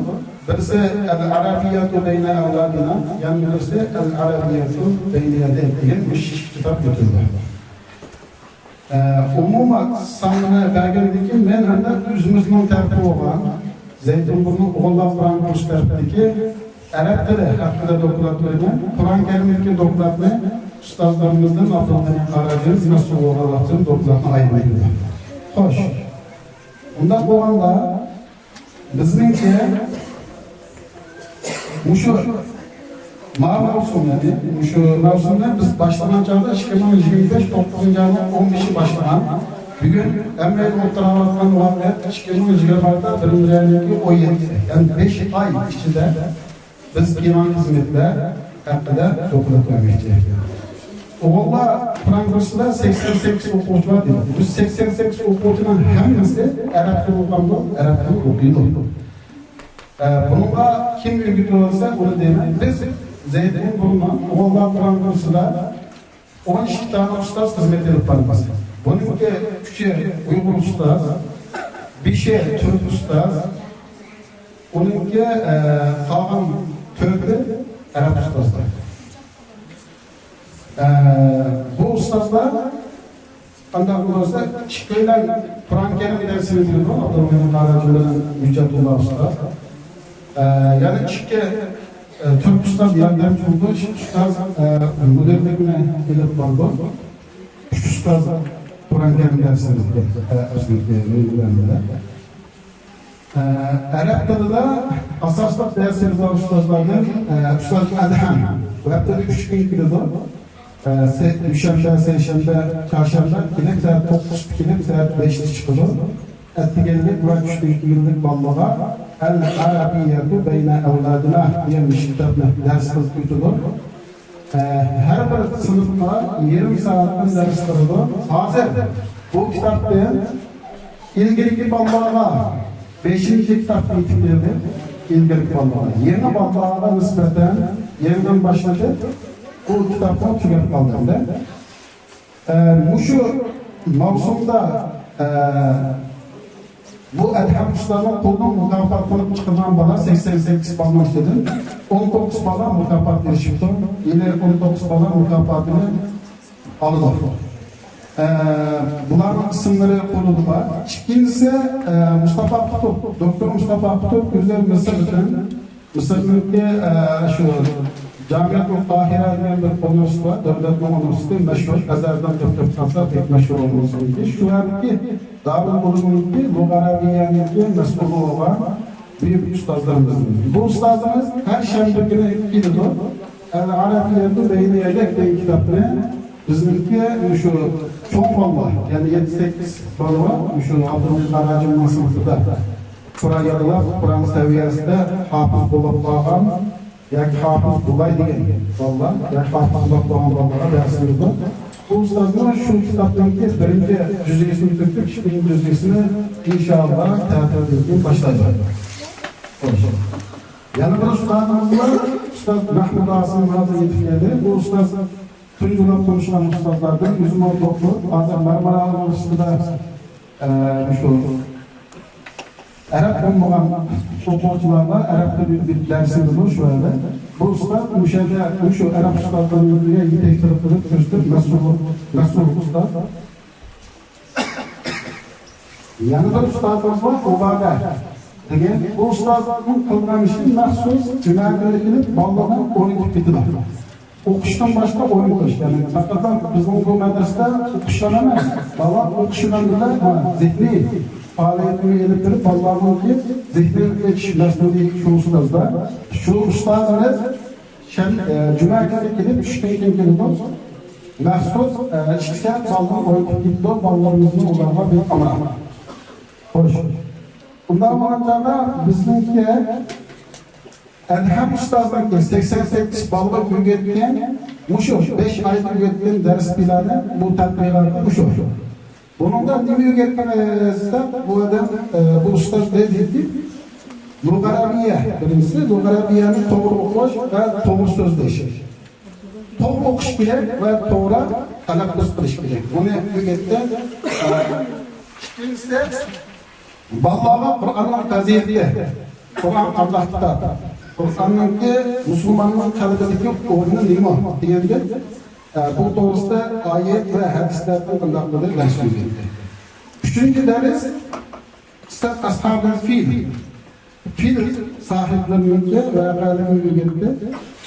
بىرسى ئەل ئەرەبىيەتۇ بەينە ئەۋلادىنا، يەنە بىرسى ئەل ئەرەبىيەتۇ بەينە يەدەيك دېگەن مۇشۇ ئىككى كىتاب يۆتىلىدۇ. ئە، ئومۇمەن سانىنى بەرگەندىن كېيىن، مەن ھەمدە ئۆزىمىزنىڭ تەرىپى بولغان زەيتۇنبۇرنۇ ئوغۇللار قۇرئان كۇرسى تەرىپىدىكى ئەرەب تىلى ھەققىدە دوكلات بېرىمەن. قۇرئان كەرىمدىكى دوكلاتنى ئۇستازلىرىمىزدىن ئابدۇلغەنى قاراجىمىز مەسئۇل بولغانلىقتىن دوكلاتنى ئايرىم بېرىمەن. خوش. ئۇنداق بولغاندا، بىزنىڭكى مۇشۇ ما مەۋسۇمنى، مۇشۇ مەۋسۇمنى بىز باشلىغان چاغدا ئىككى مىڭ يىگىرمە بەش توققۇزىنچى ئاينىڭ ئون بەشى باشلىغان. بۈگۈن ھەممەيلەن ئولتۇرۇۋاتقان ۋاقىت ئىككى مىڭ يىگىرمە ئالتە بىرىنچى ئاينىڭكى ئون يەتتىسى. يەنى بەش ئاي ئىچىدە بىز قىلغان خىزمەتلەر ھەققىدە دوكلات بەرمەكچى. ئوغۇللار قۇرئان كۇرسىدا سەكسەن سەككىز ئوقۇغۇچى بار دېدۇق. بۇ سەكسەن سەككىز ئوقۇغۇچىنىڭ ھەممىسى ئەرەب تىلى ئوقۇغاندۇ، ئەرەب تىلى ئوقۇيدۇ. ئە، بۇنىڭغا كىم ئۆگىتىۋالسا، ئۇنى دەيمەن. بىز زەيتۇنبۇرنۇ ئوغۇللار قۇرئان كۇرسىدا ئون ئىككى دانە ئۇستاز خىزمەت ئېلىپ بارىمىز. بۇنىڭكى ئۈچى ئۇيغۇر ئۇستاز، بېشى تۈرك ئۇستاز، ئۇنىڭكى، ئە، قالغان تۆتى ئەرەب ئۇستازلار. ئە، بۇ ئۇستازلار قانداق بولسا، ئىككىيلەن قۇرئان كەرىم دەرسىنى بېرىدۇ، ئابدۇرېھىم قاراجى بىلەن ھۆججەتۇللا ئۇستاز. ئە، يەنە ئىككى، ئە، تۈرك ئۇستاز ياردەمچى بولىدۇ، ئىككى ئۇستاز، ئە، مۇدىرلىكنى ئېلىپ بارىدۇ. ئۈچ ئۇستاز قۇرئان كەرىم دەرسىنى، ئە، ئەسلىدىكى مۇدىرلىكتە. ئە، ئەرەب تىلىدا ئاساسلىق دەرس بېرىدىغان ئۇستازلاردىن، ئە، ئۇستاز ئەدھەم بۇ ھەپتىدە ئۈچ كۈن كېلىدۇ. ئە، سە-، دۈشەنبە، سەيشەنبە، چارشەنبە كېلىپ سائەت توققۇزدا كېلىپ سائەت بەشتە چىقىدۇ. ئەتىگەنلىك ۋە چۈشتىن كېيىنلىك بالىلارغا ئەل ئەرەبىيەتۇ بەينە ئەۋلادىنا دېگەن مۇشۇ كىتابنى دەرس قىلىپ ئۆتىدۇ. ئە، ھەر بىر سىنىپقا يېرىم سائەتتىن دەرس قىلىدۇ. ھازىر بۇ كىتابتىن ئىلگىرىكى بالىلارغا بەشىنچى كىتاب يېتىپ كەلدى. ئىلگىرىكى بالىلارغا، يېڭى بالىلارغا نىسبەتەن يېڭىدىن باشلىدى. بۇ كىتابمۇ تۈگەپ قالدى ئەمدى. ئە، مۇشۇ ماۋسۇمدا، ئە، بۇ ئەدھەم ئۇستازنىڭ قولىدىن مۇكاپاتلىنىپ چىقىدىغان بالا سەكسەن سەككىز بالىنىڭ ئىچىدىن ئون توققۇز بالا مۇكاپات ئېرىشىپتۇ. يەنى ئون توققۇز بالا مۇكاپاتىنى ئالىدۇ. ئە، بۇلارنىڭ ئىسىملىرى قولىدا بار. ئىككىنچىسى، ئە، مۇستاپا قۇتۇپ، دوكتور مۇستاپا قۇتۇپ ئۆزى مىسىردىن، مىسىرنىڭكى، ئە، شۇ جامىئەتۇل قاھىرە دېگەن بىر ئۇنىۋېرسىتېت بار، دۆلەتنىڭ ئۇنىۋېرسىتېتى مەشھۇر، ئەزھەردىن قىلىپ قالسا بەك مەشھۇر ئۇنىۋېرسىتېتى. شۇ يەردىكى دارۇل ئۇلۇمنىڭكى لۇغە ئەرەبىيەنىڭكى مەسئۇلى بولغان بۈيۈك ئۇستازلىرىمىزدىن. بۇ ئۇستازىمىز ھەر شەنبە كۈنى كېلىدۇ. ئەل ئەرەبىيەتۇ بەينە يەدەيك دېگەن كىتابنى بىزنىڭكى مۇشۇ چوڭ بالىلار، يەنى يەتتە سەككىز بالا بار، مۇشۇ ئابدۇلغېنى قاراجىمنىڭ سىنىپىدا قۇرئان يادلاپ، قۇرئان سەۋىيەسىدە ھاپىز بولۇپ قالغان ياكى ھاپىز بولاي دېگەن بالىلار، ياكى ھاپىز بولۇپ قالغان بالىلارغا دەرس بېرىدۇ. بۇ ئۇستازنىڭ شۇ كىتابنىڭكى بىرىنچى جۈزئىسىنى تۈگىتىپ، ئىككىنچى جۈزئىسىنى ئىنشائاللا تەتىلدىن كېيىن باشلايدۇ. خوش. يەنە بىر ئۇستازىمىز بار، ئۇستاز مەھمۇد ئاسىم ھازىر يېتىپ كەلدى. بۇ ئۇستاز تۇنجىلاپ تونۇشقان ئۇستازلاردىن، ئۆزىمۇ دوكتور، ھازىر مارمارا ئۇنىۋېرسىتېتىدا، ئە، شۇ ئەرەب بولمىغان ئوقۇغۇچىلارغا ئەرەب تىلى دەرسى بېرىدۇ شۇ يەردە. بۇ ئۇستاز مۇشۇ يەردە، مۇشۇ ئەرەب ئۇستازلىرىنىڭ يېتەكچىلىك قىلىپ، كۆرسىتىپ، مەسئۇل، مەسئۇل ئۇستاز. يەنە بىر ئۇستازىمىز بار، ئۇبادە دېگەن. بۇ ئۇستازنىڭ قىلغان ئىشى مەخسۇس جۈمە كۈنى كېلىپ، بالىلارنى ئوينىتىپ كېتىدۇ. ئوقۇشتىن باشقا ئويۇن قىلىش، يەنى پەقەت بىزنىڭ بۇ مەدرىسىدە ئوقۇشلا ئەمەس، بالا ئوقۇشى بىلەن بىللە زېھنىي پائالىيەتنى ئېلىپ بېرىپ، بالىلارنىڭكى زېھنىنى ئېچىش مەسئۇلىيىتى شۇ ئۇستازدا. شۇ ئۇستازىمىز شەن-، ئە، جۈمە كۈنى كېلىپ، چۈشتىن كېيىن كېلىدۇ. مەخسۇس، ئە، ئىككى سائەت بالىلارنى ئوينىتىپ كېتىدۇ، بالىلىرىمىزنىڭ ئۇلارغا بىر ئامراق. خوش. ئۇنداق بولغان چاغدا بىزنىڭكى ئەدھەم ئۇستازنىڭكى سەكسەن سەككىز بالىغا ئۆگەتكەن، مۇشۇ بەش ئايدا ئۆگەتكەن دەرس پىلانى، بۇ تەتبىقاتى مۇشۇ. بۇنىڭدا نېمە ئۆگەتكەن دېسەك، بۇ ئادەم، ئە، بۇ ئۇستاز نېمە دېدى؟ لۇغە ئەرەبىيە، بىرىنچىسى، لۇغە ئەرەبىيەنى توغرا ئوقۇش ۋە توغرا سۆزلەش. توغرا ئوقۇش كېرەك ۋە توغرا تەلەپپۇز قىلىش كېرەك. بۇنى ئۆگەتتى. ئە، ئىككىنچىسى، بالىلارغا قۇرئاننىڭ پەزىلىتى، قۇرئان قانداق كىتاب، قۇرئاننىڭكى مۇسۇلماننىڭ قەلبىدىكى ئورنى نېمە دېگەندە، ئە، بۇ توغرىسىدا ئايەت ۋە ھەدىسلەردىن قانداق قىلىپ دەرس بېرىلدى. ئۈچىنچى دەرس، قىسسەت ئەسھابىل فىل، پىل ساھىبلىرىنىڭكى ۋەقەلىرىنى ئۆگەتتى.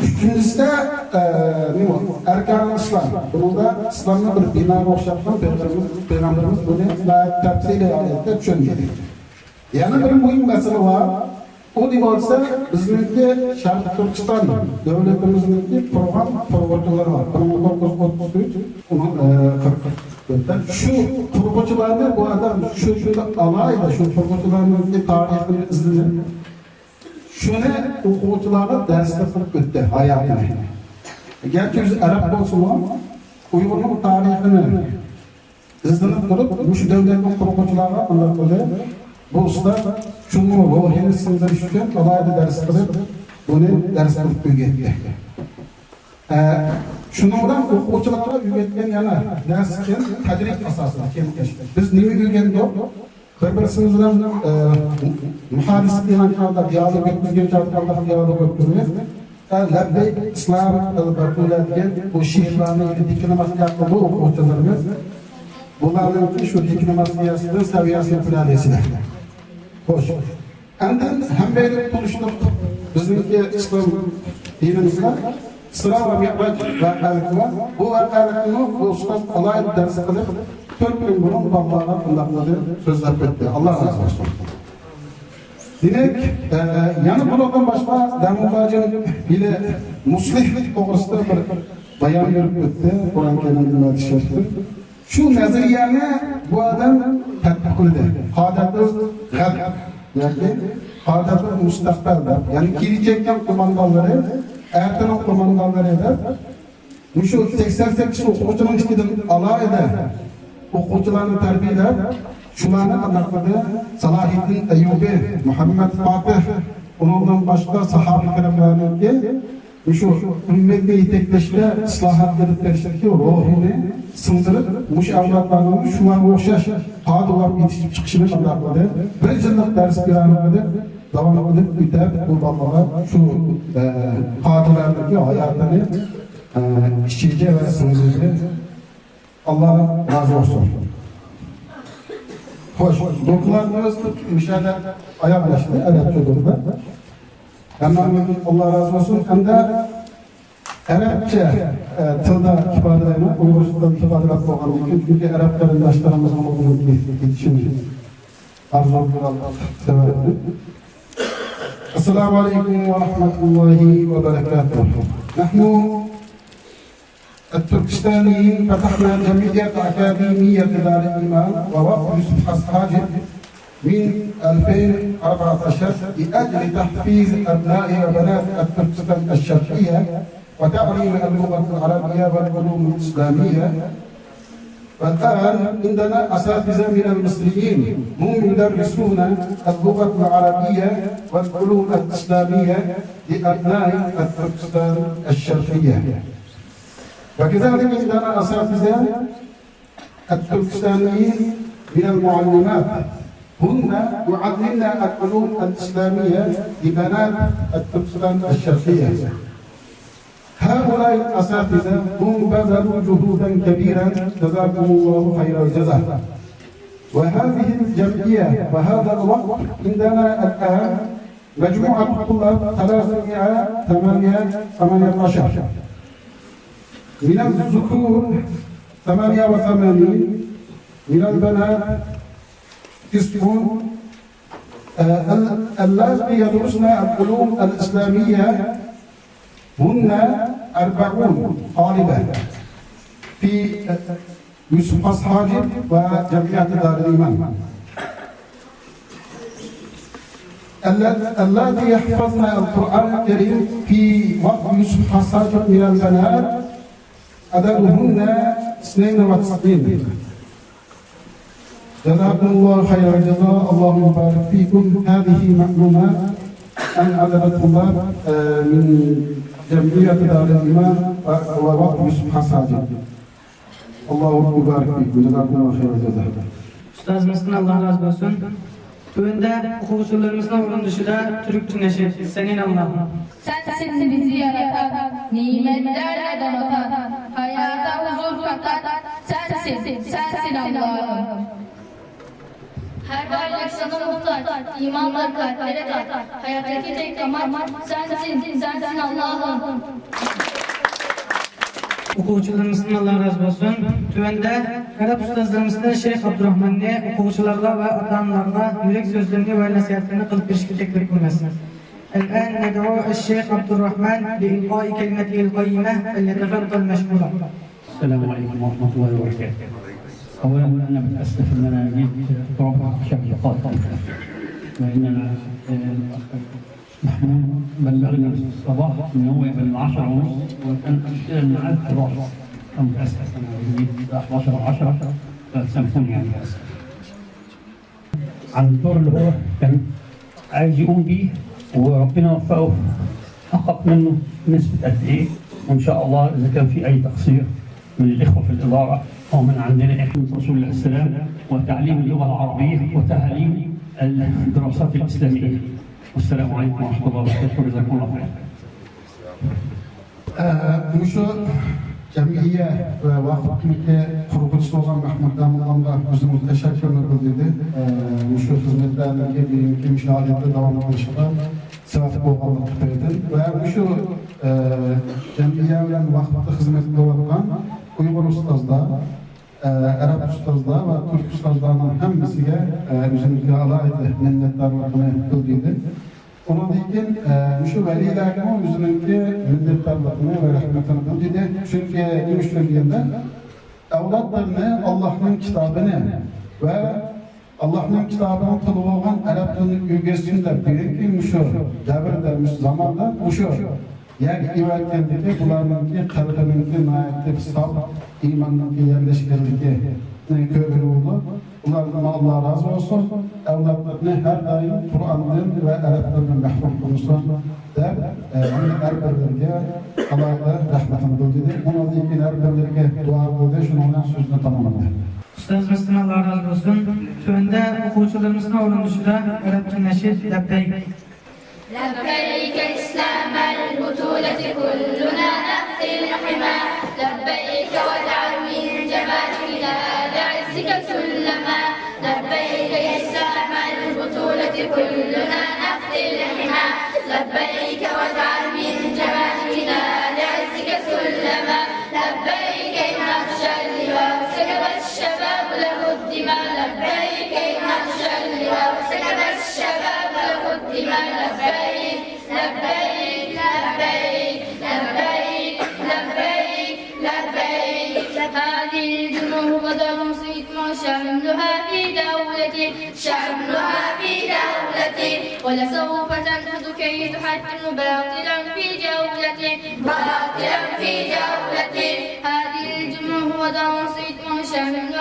ئۈچىنچىسىدە، ئە، نېمە، ئەركانۇل ئىسلام. بۇنىڭدا ئىسلامنى بىر بىناغا ئوخشاتقان پەيغەمبىرىمىز، پەيغەمبىرىمىز بۇنى ناھايىتى تەپسىلىي ھالەتتە چۈشەندۈردى. يەنە بىر مۇھىم مەسىلە بار. ئۇ نېمە دېسە، بىزنىڭكى شەرقىي تۈركىستان دۆلىتىمىزنىڭكى قۇرغان قۇرغۇچىلىرى بار. بىر مىڭ توققۇز يۈز ئوتتۇز ئۈچ، ئۇنىڭ، ئە، قىرىق تۆتتە. شۇ قۇرغۇچىلارنى بۇ ئادەم شۇ، شۇ ئالاھىدە شۇ قۇرغۇچىلارنىڭكى تارىخىنى ئىزدىنىپ، شۇنى ئوقۇغۇچىلارغا دەرسلىك قىلىپ ئۆتتى ھاياتىنى. گەرچە ئۆزى ئەرەب بولسىمۇ، ئۇيغۇرنىڭ تارىخىنى ئىزدىنىپ تۇرۇپ، مۇشۇ دۆلەتنىڭ قۇرغۇچىلارغا قانداق قىلدى؟ بۇ ئۇستاز شۇنىڭ روھىنى سىڭدۈرۈش ئۈچۈن ئالاھىدە دەرس قىلىپ، بۇنى دەرس قىلىپ ئۆگەتتى. ئە، شۇنىڭ بىلەن ئوقۇغۇچىلارغا ئۆگەتكەن يەنە دەرس ئۈچۈن تەدرىب ئاساسىدا كېڭەش. بىز نېمە ئۆگەندۇق؟ بىر-بىرسىمىز بىلەن، ئە، مۇھادىسە قىلغان چاغدا، دىئالوگ ئۆتكۈزگەن چاغدا قانداق دىئالوگ ئۆتكۈزىمىز؟ ئە، لەببەيك ئىسلام ئەل بەتۇلە دېگەن بۇ شېئىرلارنى ئىلى دېكلاماتسىيە قىلدى ئوقۇغۇچىلىرىمىز. بۇلارنىڭكى شۇ دېكلاماتسىيەسىنىڭ سەۋىيەسىنى كۆرەلەيسىلەر. خوش. ئەمدى ھەممەيلەن تونۇشتۇق. بىزنىڭكى ئىسلام دىنىمىزدا ئىسرا ۋە مىئراج ۋەقەلىكى بار. بۇ ۋەقەلىكنىمۇ بۇ ئۇستاز ئالاھىدە دەرس قىلىپ، تۆت كۈن بۇرۇن بالىلارغا بۇنداق قىلىپ سۆزلەپ ئۆتتى. ئاللا رازى بولسۇن. دېمەك، ئە، يەنە بۇنىڭدىن باشقا دەمۇباجىم ھېلى مۇسلىھ توغرىسىدا بىر بايان بېرىپ ئۆتتى، قۇرئان كەرىمدىن ۋە شەرىپتىن. شۇ نەزەرىيەنى بۇ ئادەم تەتبىقلىدى. قادەتۇل غەد ياكى قادەتۇل مۇستەقبەل دەپ، يەنى كېلىچەكنىڭ قوماندانلىرى، ئەتىنىڭ قوماندانلىرى دەپ، مۇشۇ سەكسەن سەككىز ئوقۇغۇچىنىڭ ئىچىدىن ئالاھىدە ئوقۇغۇچىلارنى تەربىيەلەپ، شۇلارنى قانداق قىلدى؟ سالاھىدىن ئەييۇبى، مۇھەممەد فاتىھ، ئۇنىڭدىن باشقا ساھابە كىراملارنىڭكى مۇشۇ ئۈممەتنى يېتەكلەشتە، ئىسلاھات ئېلىپ بېرىشتىكى روھىنى سىڭدۈرۈپ، مۇشۇ ئەۋلادلارنىڭ شۇلارغا ئوخشاش قادىر بولۇپ يېتىشىپ چىقىشىنى قانداق قىلدى؟ بىر يىللىق دەرس پىلانى قىلىپ، داۋام قىلىپ ئۆتەپ، بۇ بالىلارغا شۇ، ئە، قادىرلارنىڭكى ھاياتىنى، ئە، ئىچىدە ۋە سىڭدۈردى. ئاللا رازى بولسۇن. خوش، دوكلاتىمىز مۇشۇ يەردە ئاياغلاشتى، ئەرەبچە دوكلات. ھەممەڭلارغا ئاللا رازى بولسۇن. ھەمدە ئەرەبچە، ئە، تىلدا ئىپادىلەيمەن، ئۇيغۇرچە تىلدا ئىپادىلەپ بولغاندىن كېيىن، چۈنكى ئەرەب قېرىنداشلىرىمىزنىڭ بۇنىڭكى يېتىشىنى ئارزۇ قىلغان سەۋەبتىن. السلام عليكم ورحمة الله وبركاته. نحن التركستانيين فتحنا جمعية أكاديمية دار الإيمان ووقف يوسف حاج حاجب من ألفين وأربعتاشر لأجل تحفيز أبناء وبنات التركستان الشرقية وتعليم اللغة العربية والعلوم الإسلامية والآن عندنا أساتذة من المصريين، هم يدرسون اللغة العربية والعلوم الإسلامية لأبناء التركستان الشرقية. وكذلك عندنا أساتذة التركستانيين من المعلمات، هن يعلمن العلوم الإسلامية لبنات التركستان الشرقية. هؤلاء الأساتذة هم بذلوا جهودا كبيرا، جزاكم الله خير الجزاء. وهذه الجمعية وهذا الوقت عندنا الآن مجموعة الطلاب ثلاثمائة ثمانية، ثمانية عشر، من الذكور ثمانية وثمانين، من البنات تسعون، آه، ال-، اللاتي يدرسن العلوم الإسلامية هن أربعون طالبة في، آه، يوسف حاج حاجب وجمعية دار الإيمان. الل-، اللاتي يحفظن القرآن الكريم في وقت يوسف حاج حاجب من البنات عددهن اثنين وتسعين. جزاكم الله خير الجزاء، الله يبارك فيكم. هذه معلومات عن عدد الطلاب، آه، من جمعية دار الإيمان و-، ووقت يوسف حاج حاجب. الله يبارك فيكم، جزاكم الله خير الجزاء. ئۇستازىمىزدىن ئاللا رازى بولسۇن. تۆۋەندە ئوقۇغۇچىلىرىمىزنىڭ ئورۇندىشىدا تۈركچە نەشىد، سەنئىن ئاللاھۇم. سەنسىن بىزنى ياراتقان، نېمەتلەرگە دوناتقان، ھاياتتا ھۇزۇر تاپقان سەنسىن، سەنسىن ئاللاھىم. ھەر بارلىق ساڭا موھتاج، ئىمان بەركەت، بەرىكەت، ھاياتتىكى تەك ئامال سەنسىن، سەنسىن ئاللاھىم. ئوقۇغۇچىلىرىمىزدىن ئاللا رازى بولسۇن. تۆۋەندە ئەرەب ئۇستازلىرىمىزدىن شەيخ ئابدۇراخماننى ئوقۇغۇچىلارغا ۋە ئاتا-ئانىلارغا يۈرەك سۆزلىرىنى ۋە نەسىھەتلىرىنى قىلىپ بېرىشكە تەكلىپ قىلىمىز. الآن ندعو الشيخ عبد الرحمن لإلقاء كلمته القيمة، فليتفضل مشكورا. السلام عليكم ورحمة الله وبركاته. أولا أنا بتأسف إن أنا جيت ربع شهر قادم، لأن أنا، آه، محمود بلغني الصباح إن هو يبقى العشرة ونص، وكان أشتغل معاه الحداشر. أنا متأسف، أنا جيت الساعة حداشر وعشرة، فسامحوني يعني، متأسف. عن الدور اللي هو كان عايز يقوم بيه، وربنا وفقه، حقق منه نسبة قد إيه. وإن شاء الله إذا كان في أي تقصير من الإخوة في الإدارة أو من عندنا إحنا، رسول الله السلام، وتعليم اللغة العربية وتعليم الدراسات الإسلامية. والسلام عليكم ورحمة الله وبركاته، وجزاكم الله خيرا. ئە، مۇشۇ جەمئىيە ۋە ۋاقىپنىڭكى قۇرغۇچىسى بولغان مەھمۇد داموللامغا ئۆزىمىز تەشەككۈرنى بىلدۈردى. ئە، مۇشۇ خىزمەتلەرنىڭكى بۈگۈنكى مۇشۇ ھالەتتە داۋام قىلىشىغا سەۋەب بولغانلىقى تۈپەيلىدىن ۋە مۇشۇ، ئە، جەمئىيە بىلەن ۋاقىپتا خىزمەت قىلىۋاتقان ئۇيغۇر ئۇستازلار، ئە، ئەرەب ئۇستازلار ۋە تۈرك ئۇستازلارنىڭ ھەممىسىگە، ئە، ئۆزۈمنىڭكى ئالاھىدە مىننەتدارلىقىنى بىلدۈردى. ئۇنىڭدىن كېيىن، ئە، مۇشۇ ۋەلىيلەرگىمۇ ئۆزىنىڭكى مىننەتدارلىقىنى ۋە رەھمىتىنى بىلدۈردى. چۈنكى نېمە ئۈچۈن دېگەندە، ئەۋلادلىرىنى ئاللاھنىڭ كىتابىنى ۋە ئاللاھنىڭ كىتابىنىڭ تىلىغا بولغان ئەرەب تىلىنى ئۆگەتسۇن دەپ، بۈگۈنكى مۇشۇ دەۋردە، مۇشۇ زاماندا مۇشۇ يەرگە ئېۋەتكەندىكى، بۇلارنىڭكى قەلبىنىڭكى ناھايىتى ساپ، ئىماننىڭكى يەرلەشكەنلىكىنى كۆرگىلى بولىدۇ. ئۇلاردىن ئاللا رازى بولسۇن. ئەۋلادلىرىنى ھەر دائىم قۇرئاندىن ۋە ئەرەب تىلىدىن مەھرۇم قىلمىسۇن دەپ، ئە، ھەممە ھەر بىرلىرىگە ئالاھىدە رەھمىتىنى بىلدۈردى. ئۇنىڭدىن كېيىن ھەر بىرلىرىگە دۇئا قىلدى. شۇنىڭ بىلەن سۆزىنى تاماملىدى. ئۇستازىمىزدىن ئاللا رازى بولسۇن. تۆۋەندە ئوقۇغۇچىلىرىمىزنىڭ ئورۇندىشىدا ئەرەبچە نەشىد، لەببەيك. لبيك إسلام البطولة كلنا نقضي الحمى. لبيك واجعل من جمالك إلى عزك سلما. لبيك إسلام البطولة كلنا نقضي الحمى. لبيك واجعل من جمالك إلى عزك سلما. لبيك إن عطش اللواء سكب الشباب له الدماء. لبيك إن عطش اللواء سكب الشباب له الدماء. لبيك، لبيك، لبيك، لبيك، لبيك. هذه الجمعة غدا صيت شملها في دولتي، شملها في دولتي، ولسوف تنهض كي تحطم باطلا في جولتي، باطلا في جولتي. هذه الجمعة غدا صيت شملها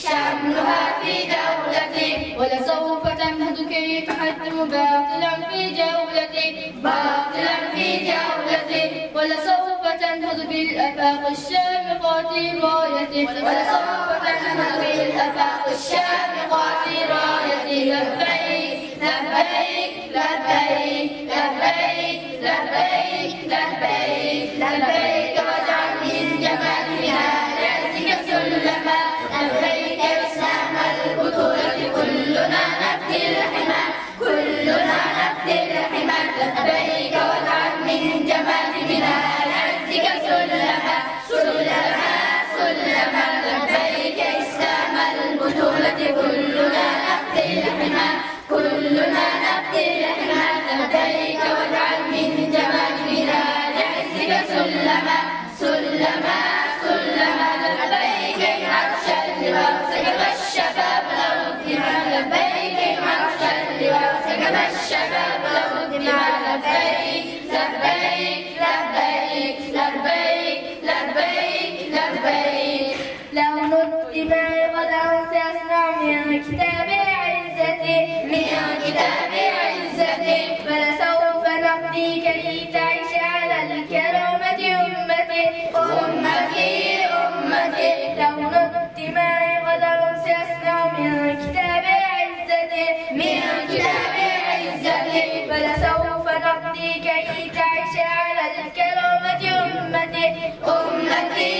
شملها في دولتي، ولسوف تنهض كي تحطم باطلا في جولتي، باطلا في جولتي، ولسوف تنهض بالآفاق الشامخات رايتي، ولسوف تنهض بالآفاق الشامخات رايتي. لبيك، لبيك، لبيك، لبيك، لبيك، لبيك، لبيك، واجعل من جمال بلاد عزك سلما. لبيك إسلام البطولة، كلنا نفدي الحمى، كلنا نفدي الحمى. لبيك، واجعل من جمال بلاد عزك سلما، سلما، سلما. لبيك إسلام البطولة، كلنا نفدي الحمى، كلنا نفدي الحمى. لبيك، واجعل من جمال بلاد عزك سلما، سلما، سلما. لبيك إن عرش اللواء سكب الشباب له الدماء. لبيك إن عرش اللواء سكب الشباب له الدماء. لبيك، لبيك، لبيك، لبيك، لبيك، لبيك. لون الدماء غدا سيصنع من كتاب عزتي، من كتاب عزتي. ولسوف نقضي كي تعيش على الكرامة أمتي، أمتي، أمتي. لون الدماء غدا سيصنع من كتاب عزتي، من كتاب عزتي. ولسوف نقضي كي تعيش على الكرامة أمتي، أمتي،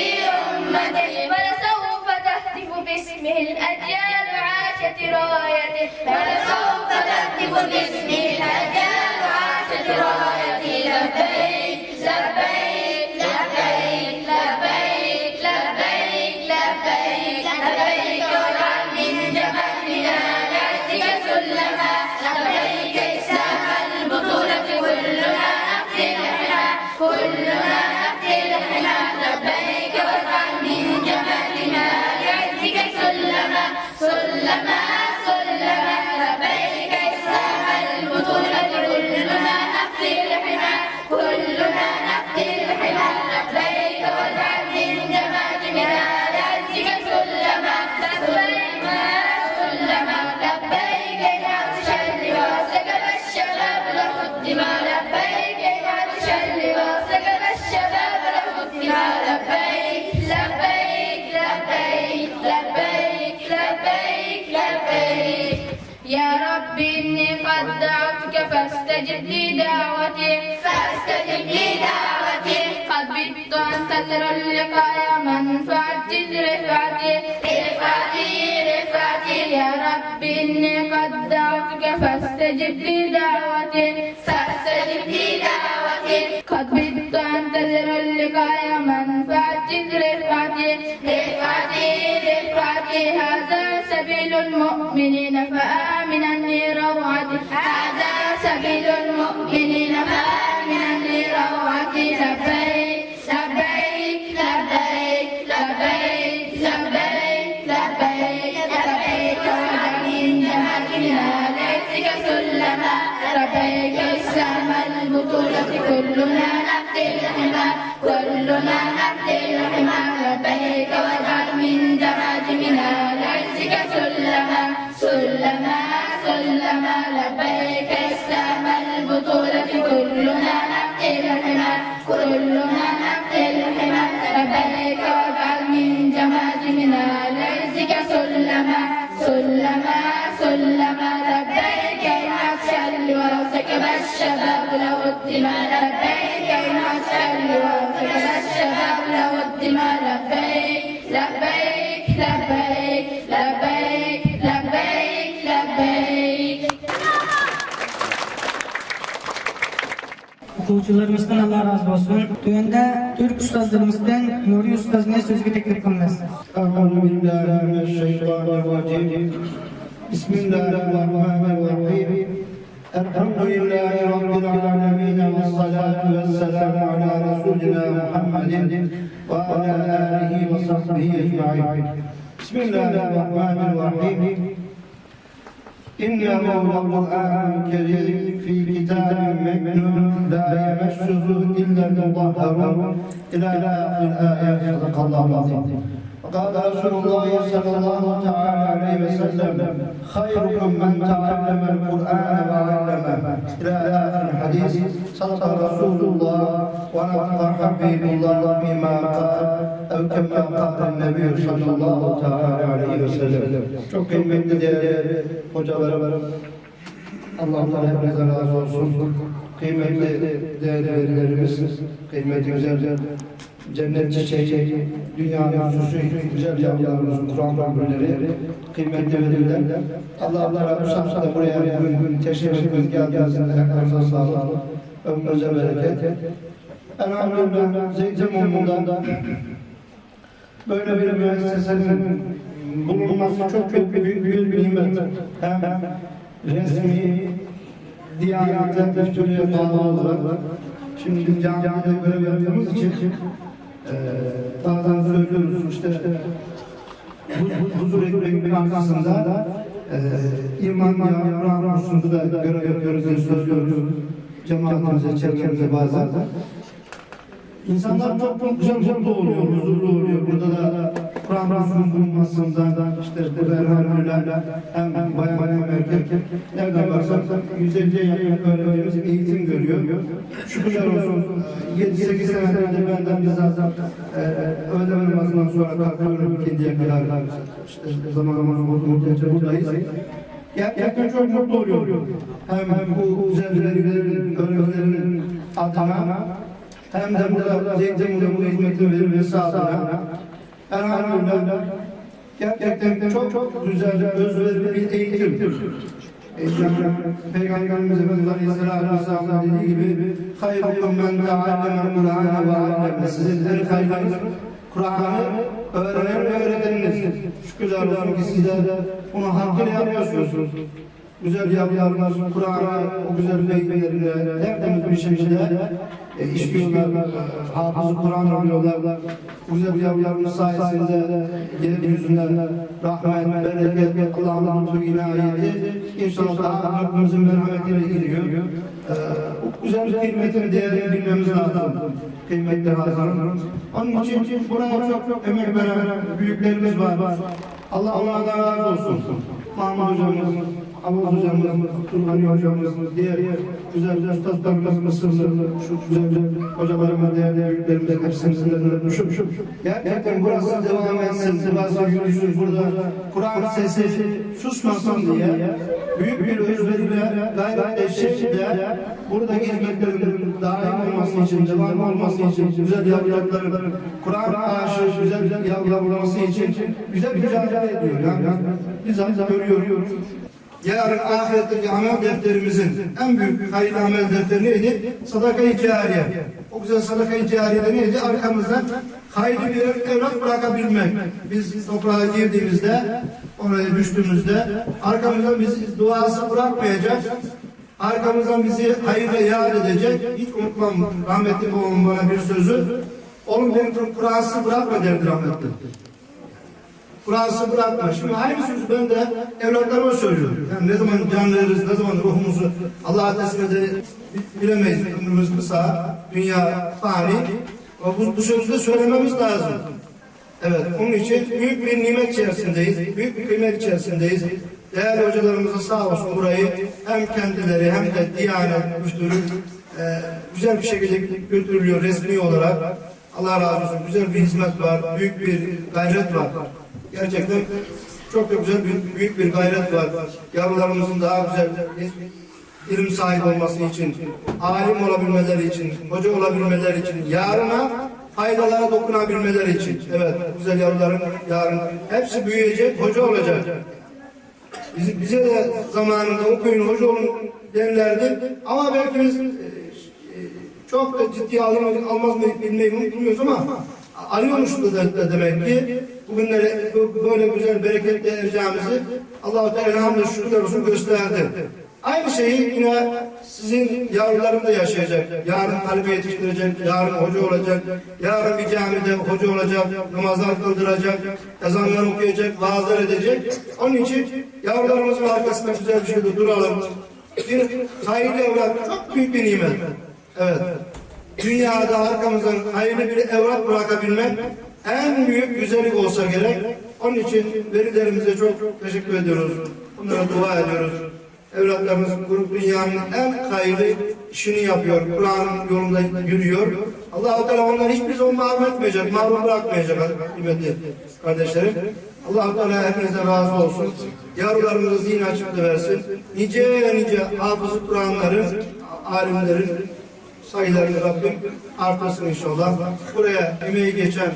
أمتي. ولسوف تهتف باسمه الأجيال عاشت رايته، ولسوف تهتف باسمه الأجيال عاشت رايته. لبيك، لبيك، لبيك، لبيك، لبيك، لبيك. لبيك، واجعل من جمال بلاد عزك سلما. لبيك إسلام البطولة، كلنا نفدي الحمى، كلنا نفدي الحمى. لبيك، واجعل من جمال بلاد عزك سلما، سلما، سلما. لبيك إسلام البطولة، كلنا نفدي الحمى، كلنا نفدي الحمى. لبيك، واجعل من جمال بلاد عزك سلما، سلما، سلما. لبيك إن عطش اللواء سكب الشباب له الدماء. لبيك إن عطش اللواء سكب الشباب له الدماء. لبيك، لبيك، لبيك، لبيك، لبيك، لبيك. يا رب إني قد دعوتك فاستجب لي دعوتي، فاستجب لي دعوتي. قد بت أنتظر اللقاء يوما فعجل رفعتي، رفعتي، رفعتي. يا رب إني قد دعوتك فاستجب لي دعوتي، فاستجب لي دعوتي. قد بت أنتظر اللقاء يوما فعجل رفعتي، رفعتي، رفعتي. هذا سبيل المؤمنين فآمنا لروعتي، هذا سبيل المؤمنين فآمنا لروعتي. لبيك، لبيك، لبيك، لبيك، لبيك، لبيك، لبيك. واجعل من جمال بلاد عزك سلما. لبيك إسلام البطولة، كلنا نفدي الحمى، كلنا نفدي الحمى. لبيك، واجعل من جمال بلاد عزك سلما، سلما، سلما. لبيك إسلام البطولة، كلنا نفدي الحمى، كلنا نفدي الحمى. لبيك، واجعل من جمال بلاد عزك سلما، سلما، سلما. لبيك إن عطش اللواء سكب الشباب له الدماء. لبيك إن عطش اللواء سكب الشباب له الدماء. لبيك، لبيك، لبيك، لبيك، لبيك، لبيك. ئوقۇغۇچىلىرىمىزدىن ئاللا رازى بولسۇن. تۆۋەندە تۈرك ئۇستازلىرىمىزدىن نۇرى ئۇستازنى سۆزگە تەكلىپ قىلىمىز. أعوذ بالله من الشيطان الرجيم. بسم الله الرحمن الرحيم. الحمد لله رب العالمين، والصلاة والسلام على رسولنا محمد وعلى آله وصحبه أجمعين. بسم الله الرحمن الرحيم. إنه لقرآن كريم في كتاب مكنون لا يمسه إلا المطهرون. إلى آخر الآية. صدق الله العظيم. وقال رسول الله صلى الله تعالى عليه وسلم: خيركم من تعلم القرآن وعلمه، إلى آخر الحديث. صدق رسول الله ونطق حبيب الله بما قال، أو كما قال النبي صلى الله تعالى عليه وسلم. Çok kıymetli değerli hocalarım, Allah Teala hepinizden razı olsun. Kıymetli değerli velilerimiz, kıymetli güzel cennet çiçeği, dünyanın süsü, güzel yavrularımız, Kur'an bülbülleri, kıymetli veliler. Allah Teala bu saatte buraya bugün teşrif ettiniz, geldiğiniz için ayaklarınıza sağlık, ömrünüze bereket. Elhamdülillah, Zeytinburnu'nda böyle bir müessesenin bulunması çok büyük, büyük bir nimet. Hem resmi, Diyanet'e, müftülüğe bağlı olarak şimdi biz camide görev yaptığımız için, e, bazen söylüyoruz işte, bu, bu huzur ekmeğin karşısında, e, iman ya Kur'an konusunda da görev yapıyoruz diye söylüyoruz cemaatimize, çevremize bazen. İnsanlar çok, çok güzel, mutlu oluyor, huzurlu oluyor. Burada da Kur'an kursunun bulunmasından, işte burada elhamdülillah hem bayan hem erkek, nereden baksan yüz elliye yakın öğrencimiz eğitim görüyor. Şükürler olsun, yedi sekiz senedir de ben de bizzat, e, öğlen namazından sonra kalkıyorum ikindiye kadar. İşte zaman zaman buradayız. Gerçekten çok mutlu oluyorum. Hem bu güzel velilerin, öğrencilerin adına hem de burada Zeytinburnu'nun bu hizmetini verilmesi adına elhamdülillah gerçekten çok, çok güzel, özverili bir eğitim. E, yani Peygamberimiz Efendimiz Aleyhisselatü Vesselam'ın dediği gibi: "Hayrukum men teallemel Kur'ane ve alleme." Sizin en hayırlınız Kur'an'ı öğrenen ve öğreteniniz. Şükürler olsun ki siz de bunu hakkıyla yapıyorsunuz. Güzel yavrularımız Kur'an'ı o güzel beyinlerinde tertemiz bir şekilde, e, işliyorlar. E, hafızı Kur'an oluyorlar. Bu güzel yavrularımız sayesinde yeryüzüne rahmet, bereket, Allah'ın lütfu, inayeti inşallah daha Rabbimizin merhametiyle iniyor. E, bu güzel kıymetin değerini bilmemiz lazım. Kıymetli hazırım. Onun için buraya çok emek veren büyüklerimiz var. Allah onlardan razı olsun. Mahmut hocamız, Avuz hocamız, Abdülgani hocamız, diğer güzel üstadlarımız, Mısırlı, şu güzel hocalarımız, değerli büyüklerimiz, hepsini sizlerden öpmüşüm. Gerçekten burası devam etsin, burası yürüsün, burada Kur'an sesi susmasın diye büyük bir özveriyle, gayretle, şevkle buradaki hizmetlerin daim olması için, devamlı olması için güzel yavrularım Kur'an aşığı güzel yavrular olması için güzel mücadele ediyor. Yani biz bizzat görüyoruz. Yarın ahiretteki amel defterimizin en büyük hayırlı amel defteri neydi? Sadaka-i cariye. O güzel sadaka-i cariyede neydi? Arkamızdan hayırlı bir evlat bırakabilmek. Biz toprağa girdiğimizde, oraya düştüğümüzde arkamızdan bizi duası bırakmayacak. Arkamızdan bizi hayırla yad edecek. Hiç unutmam rahmetli babamın bana bir sözü. "Oğlum, beni Kur'ansız bırakma," derdi rahmetli. "Kur'ansız bırakma." Şimdi aynı sözü ben de evlatlarıma söylüyorum. Yani ne zaman can veririz, ne zaman ruhumuzu Allah'a teslim ederiz bilemeyiz. Ömrümüz kısa, dünya fani. Ama bu, bu sözü de söylememiz lazım. Evet, onun için büyük bir nimet içerisindeyiz, büyük bir kıymet içerisindeyiz. Değerli hocalarımız da sağ olsun burayı hem kendileri hem de Diyanet Müftülük, e, güzel bir şekilde götürülüyor resmi olarak. Allah razı olsun. Güzel bir hizmet var, büyük bir gayret var. Gerçekten çok da güzel bir, büyük bir gayret var. Yavrularımızın daha güzel ilim sahibi olması için, alim olabilmeleri için, hoca olabilmeleri için, yarına faydalara dokunabilmeleri için. Evet, bu güzel yavruların yarın hepsi büyüyecek, hoca olacak. Bizi, bize de zamanında "Okuyun, hoca olun," derlerdi. Ama belki biz, e, e, çok da ciddiye alır mıydık, almaz mıydık bilmeyi bilmiyoruz ama alıyormuşuz da, da demek ki. Bugünlere bö-, böyle güzel bereketle ereceğimizi Allahu Teala hamdü şükürler olsun gösterdi. Aynı şeyi yine sizin yavrularınız da yaşayacak. Yarın talebe yetiştirecek, yarın hoca olacak, yarın bir camide hoca olacak, namazlar kıldıracak, ezanlar okuyacak, vaazlar edecek. Onun için yavrularımızın arkasında güzel bir şekilde duralım. Bir hayırlı evlat çok büyük bir nimet. Evet. Dünyada arkamızdan hayırlı bir evlat bırakabilmek En büyük güzellik olsa gerek. Onun için velilerimize çok teşekkür ediyoruz. Onlara dua ediyoruz. Evlatlarımız grup dünyanın en hayırlı işini yapıyor. Kur'an'ın yolunda yürüyor. Allahu Teala onları hiçbir zaman mahrum etmeyecek, mahrum bırakmayacak kıymetli kardeşlerim. Allahu Teala hepinize razı olsun. Yavrularımıza zihin açıklığı versin. Nice nice hafızı Kur'anların, alimlerin sayılarını Rabbim artırsın inşallah. Buraya emeği geçen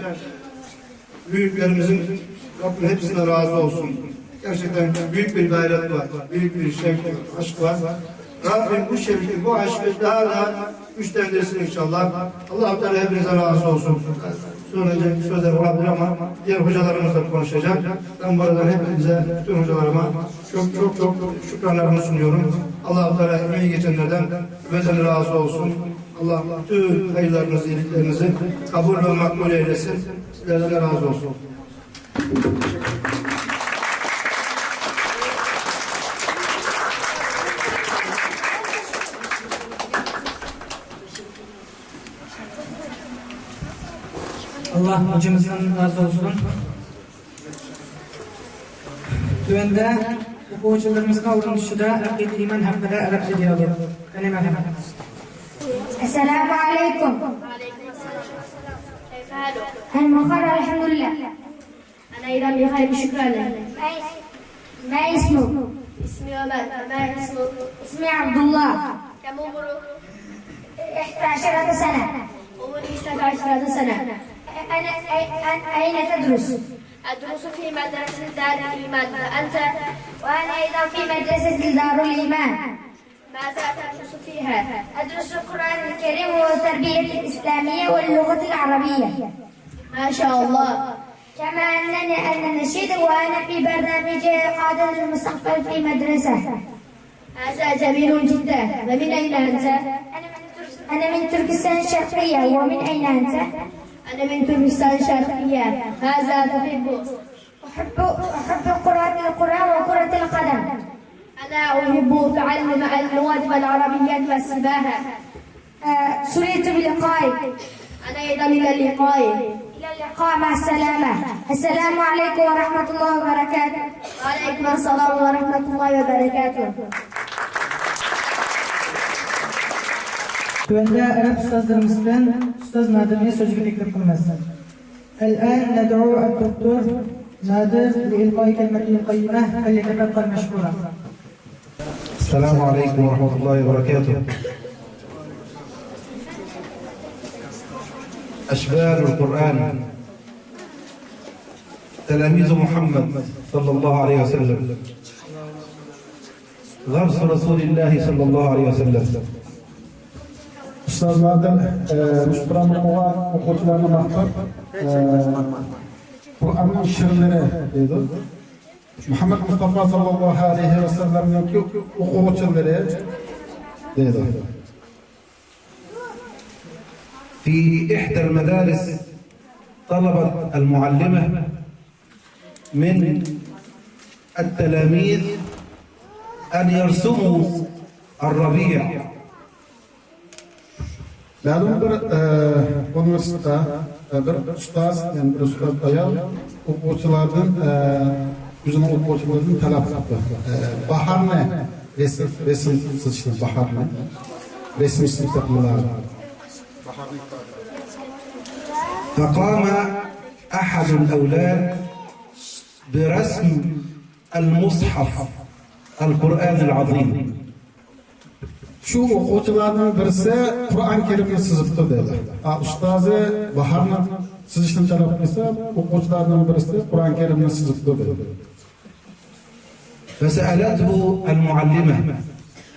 büyüklerimizin Rabbim hepsine razı olsun. Gerçekten büyük bir gayret var, büyük bir şevk var, aşk var. Rabbim bu şevki, bu aşkı daha da güçlendirsin inşallah. Allah-u Teala hepinize razı olsun. Söyleyecek sözler olabilir ama diğer hocalarımız da konuşacak. Ben buradan hepinize, bütün hocalarıma çok çok çok şükranlarımı sunuyorum. Allah-u Teala emeği geçenlerden ebeden razı olsun. Allah bütün hayırlarınızı, iyiliklerinizi kabul ve makbul eylesin. Sizlerden de razı olsun. Allah hocamızdan razı olsun. Tövende o'quvchilarimizning o'rnatishida aqida iymon haqida arabcha dialog. Qani, marhamat. Assalomu alaykum. Kayfa haluk? Al muxar, alhamdulillah. Ana idan bi khayr, shukran. Ma ismuk? Ismi Omar. Ma ismuk? Ismi Abdullah. Kam umruk? Ihda asharata sana. Umri ihda asharata sana. Ana, ay-, an-, ayna tadrus? Adrusu fi madrasati Darul Iman. Wa anta? Wa ana aydan fi madrasati Darul Iman. Maza tadrusu fiha? Adrusu al-Qur'an al-Karim wa tarbiyatil Islamiyya wal lughatil Arabiyya. Masha Allah. Kama annani ana nashid wa ana fi barnamij Qadil al-Mustaqbal fi madrasa. Haza jamilun jiddan. Wa min ayna anta? Ana min Turkistan Sharqiyya. Wa min ayna anta? Ana min Turkistan Sharqiyya. Maza tuhibbu? Uhibbu, uhibbu qira'atal Qur'an wa kuratal qadam. Ana uhibbu ta'alluma al-lughati wal arabiyyati was sibaha. Suritu bi liqaik. Ana aydan ila liqai. Ila liqa, ma salama. Assalamu alaykum wa rahmatullahi wa barakatuh. Wa alaykum assalam wa rahmatullahi wa barakatuh. Tövende arap ustazlarımızdan ustaz Nadirni sözüge teklif qilamiz. Al-an nad'u ad-doktor Nadir li ilqai kalimatil qayyimah, falyatafaddal mashkura. السلام عليكم ورحمة الله وبركاته. أشبال القرآن، تلاميذ محمد صلى الله عليه وسلم، غرس رسول الله صلى الله عليه وسلم. Ustazlardan, e, muşbura muqova oquvchilarni maqtab, e, Qur'onning shirlari deydi. Muhammad Mustafa sallallohu alayhi vasallamningki o'quvchilari deydi. في إحدى المدارس طلبت المعلمة من التلاميذ أن يرسموا الربيع. Ma'lum bir, e, universitetda, e, bir ustaz, ya'ni bir ustaz ayol o'quvchilardan, e, o'zining o'quvchilaridan talab qilibdi. E, baharni resim, resim chizishni, baharni resim chizib topdilar. فقام أحد الأولاد برسم المصحف القرآن العظيم. Shu o'quvchilarning birisi Qur'on Karimni chizibdi dedi. A, ustazi baharni chizishni talab qilsa, o'quvchilarning birisi Qur'on Karimni chizibdi dedi. فسألته المعلمة: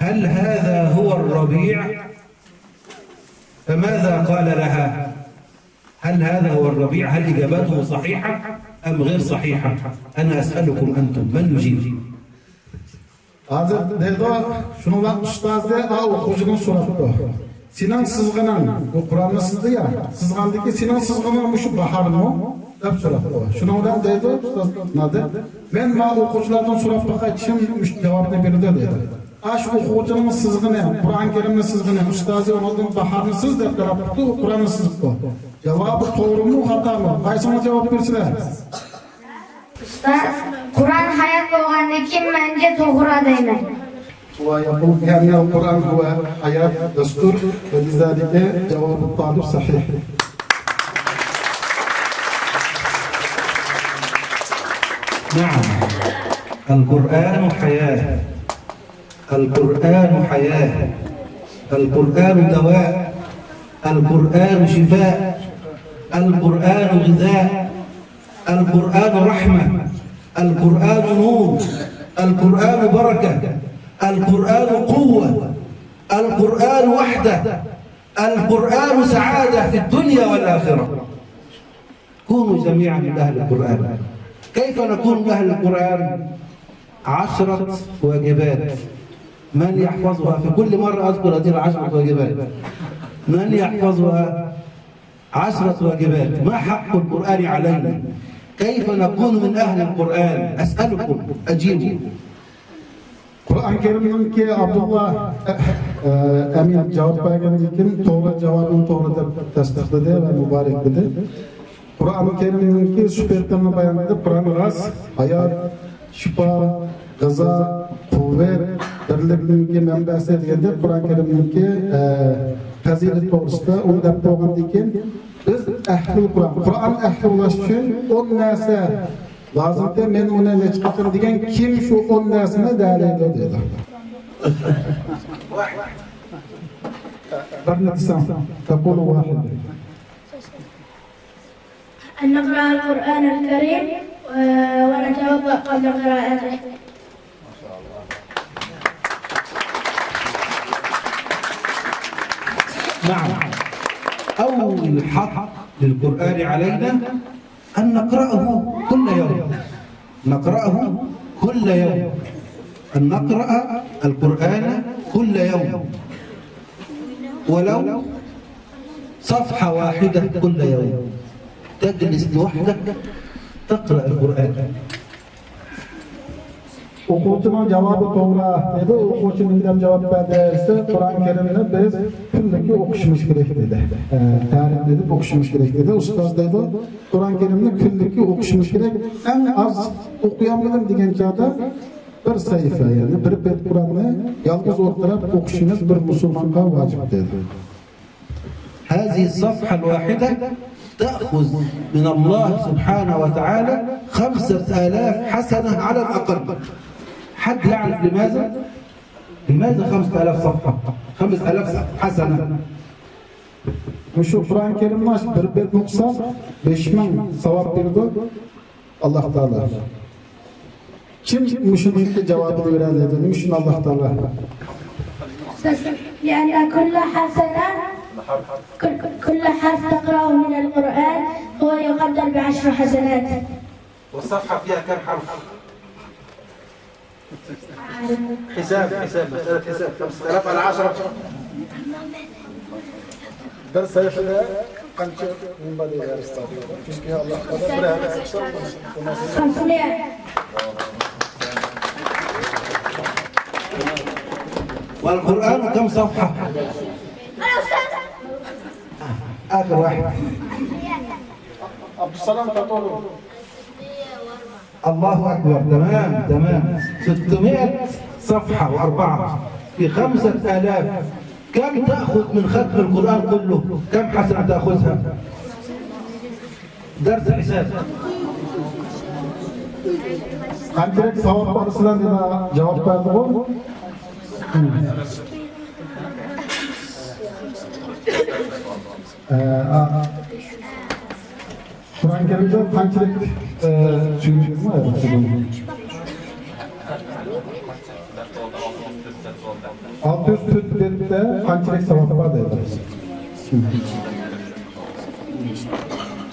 هل هذا هو الربيع؟ فماذا قال لها؟ هل هذا هو الربيع؟ هل إجابته صحيحة أم غير صحيحة؟ أنا أسألكم أنتم، من يجيب؟ Hozir deydi, shuningdan ustaz de, a, o'quvchidan so'rabdi. "Sening sizg'ining, bu Qur'onni sizdi ya, sizg'andiki sening sizg'ining bu shu baharmi?" deb so'rabdi. Shuningdan deydi ustaz Nadir, "Men ma o'quvchilardan so'rab boqay, kim shu javobni berdi?" dedi. ئاشۇ ئوقۇغۇچىنىڭ سىزغىنى، قۇرئان كەرىمنى سىزغىنى، ئۇستازى ئۇنىڭدىن باھارنى سىز دەپ تەلەپ قىپتۇ، ئۇ قۇرئاننى سىزىپتۇ. جاۋابى توغرىمۇ، خاتامۇ؟ قايسىڭلار جاۋاب بېرىسىلەر؟ ئۇستاز، قۇرئان ھايات بولغاندىكىن مەنچە توغرا دەيمەن. ويقول بأن القرآن هو حياة الدستور، ولذلك جواب الطالب صحيح. نعم، القرآن حياة، القرآن حياة، القرآن دواء، القرآن شفاء، القرآن غذاء، القرآن رحمة، القرآن نور، القرآن بركة، القرآن قوة، القرآن وحدة، القرآن سعادة في الدنيا والآخرة. كونوا جميعا من أهل القرآن. كيف نكون من أهل القرآن؟ عشرة واجبات. من يحفظها، في كل مرة أذكر هذه العشرة واجبات. من يحفظها عشرة واجبات. ما حق القرآن علينا؟ كيف نكون من أهل القرآن؟ أسألكم، أجيبوا. قۇرئان كەرىمنىڭكى ئابدۇللا، ئە، ئەمىن جاۋاب بەرگەندىن كېيىن توغرا جاۋابىنى توغرا دەپ تەستىقلىدى ۋە مۇبارەكلىدى. قۇرئان كەرىمنىڭكى سۈپەتلىرىنى بايان قىلىپ، قۇرئان راست، ھايات، شىپا، غىزا، قۇۋۋەت، بىرلىكنىڭكى مەنبەسى دېگەندەك، قۇرئان كەرىمنىڭكى، ئە، پەزىلىتى توغرىسىدا ئۇنى دەپ بولغاندىن كېيىن، بىز ئەھلىل قۇرئان، قۇرئان ئەھلى بولۇش ئۈچۈن ئون نەرسە لازىمكەن، مەن ئۇنى نەچچە قېتىم دېگەن، كىم شۇ ئون نەرسىنى دەيەلەيدۇ دېدى. بىرنى دېسەڭ، تەقۇلۇ ۋاھىدە. أن نقرأ القرآن الكريم، آه، ونتوضأ قبل قراءته. نعم. أول حق للقرآن علينا أن نقرأه كل يوم. نقرأه كل يوم. أن نقرأ القرآن كل يوم. ولو صفحة واحدة كل يوم. تجلس لوحدك تقرأ القرآن. ئوقۇغۇچىنىڭ جاۋابى توغرا دېدى. ئوقۇغۇچى نېمە دەپ جاۋاب بەردى دېسە، قۇرئان كەرىمنى بىز كۈنلۈكى ئوقۇشىمىز كېرەك دېدى. ئە، تەرىتلىنىپ ئوقۇشىمىز كېرەك دېدى. ئۇستاز دەيدۇ، قۇرئان كەرىمنى كۈنلۈكى ئوقۇشىمىز كېرەك. ئەڭ ئاز ئوقۇيالمىدىم دېگەن چاغدا بىر سەھىپە، يەنى بىر بەت قۇرئاننى يالغۇز ئولتۇرۇپ ئوقۇشىمىز بىر مۇسۇلمانغا ۋاجىپ دېدى. هذه الصفحة الواحدة تأخذ من الله سبحانه وتعالى خمسة آلاف حسنة على الأقل. حد يعرف لماذا؟ لماذا خمسة آلاف صفحة؟ خمسة آلاف حسنة. مۇشۇ قۇرئان كەرىمنى بىر بەتنى ئوقۇساق، بەش مىڭ ساۋاب بېرىدۇ. ئاللاھ تائالا. كىم مۇشۇنىڭكى جاۋابىنى بېرەلەيدۇ؟ نېمە ئۈچۈن ئاللاھ تائالا؟ لأن كل حسنة، كل، كل حرف تقرأه من القرآن هو يقدر بعشر حسنات. والصفحة فيها كم حرف؟ حساب، حساب، مسألة حساب. خمسة آلاف على عشرة. بىر سەھىپىدە قانچە نېمە بار دەيدۇ ئۇستاز؟ چۈنكى ئاللاھ تائالا بىر ھەرپ قىلسا، خەمسە مىڭ. والقرآن كم صفحة؟ آخر واحد. عبد السلام تطول. الله أكبر. تمام، تمام. ستمائة صفحة وأربعة في خمسة آلاف. كم تأخذ من ختم القرآن كله؟ كم حسنة تأخذها؟ درس حساب. قانچىلىك ساۋاب ئالىسىلەر دېدى، جاۋاب بەردىغۇ. ئە، ئا. قۇرئان كەرىمدە قانچىلىك، ئە، سۈرە بار؟ ئالتە يۈز تۆت بەتتە قانچىلىك ساۋاب بار دەيدۇ.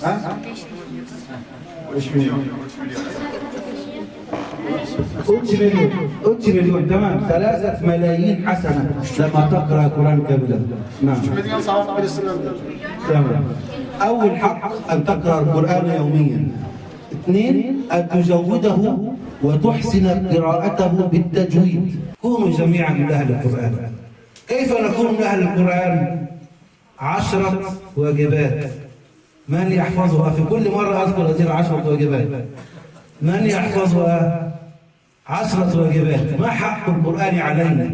ھە؟ ئۈچ مىليون. ئۈچ مىليون. ئۈچ مىليون، تمام. ثلاثة ملايين حسنة لما تقرأ القرآن كاملا. نعم. ئۈچ مىليون ساۋاب بېرىسىلەر. تمام. أول حق أن تقرأ القرآن يوميا. اثنين، أن تجوده وتحسن قراءته بالتجويد. كونوا جميعا من أهل القرآن. كيف نكون من أهل القرآن؟ عشرة واجبات. من يحفظها؟ في كل مرة أذكر هذه العشرة واجبات. من يحفظها؟ عشرة واجبات. ما حق القرآن علينا؟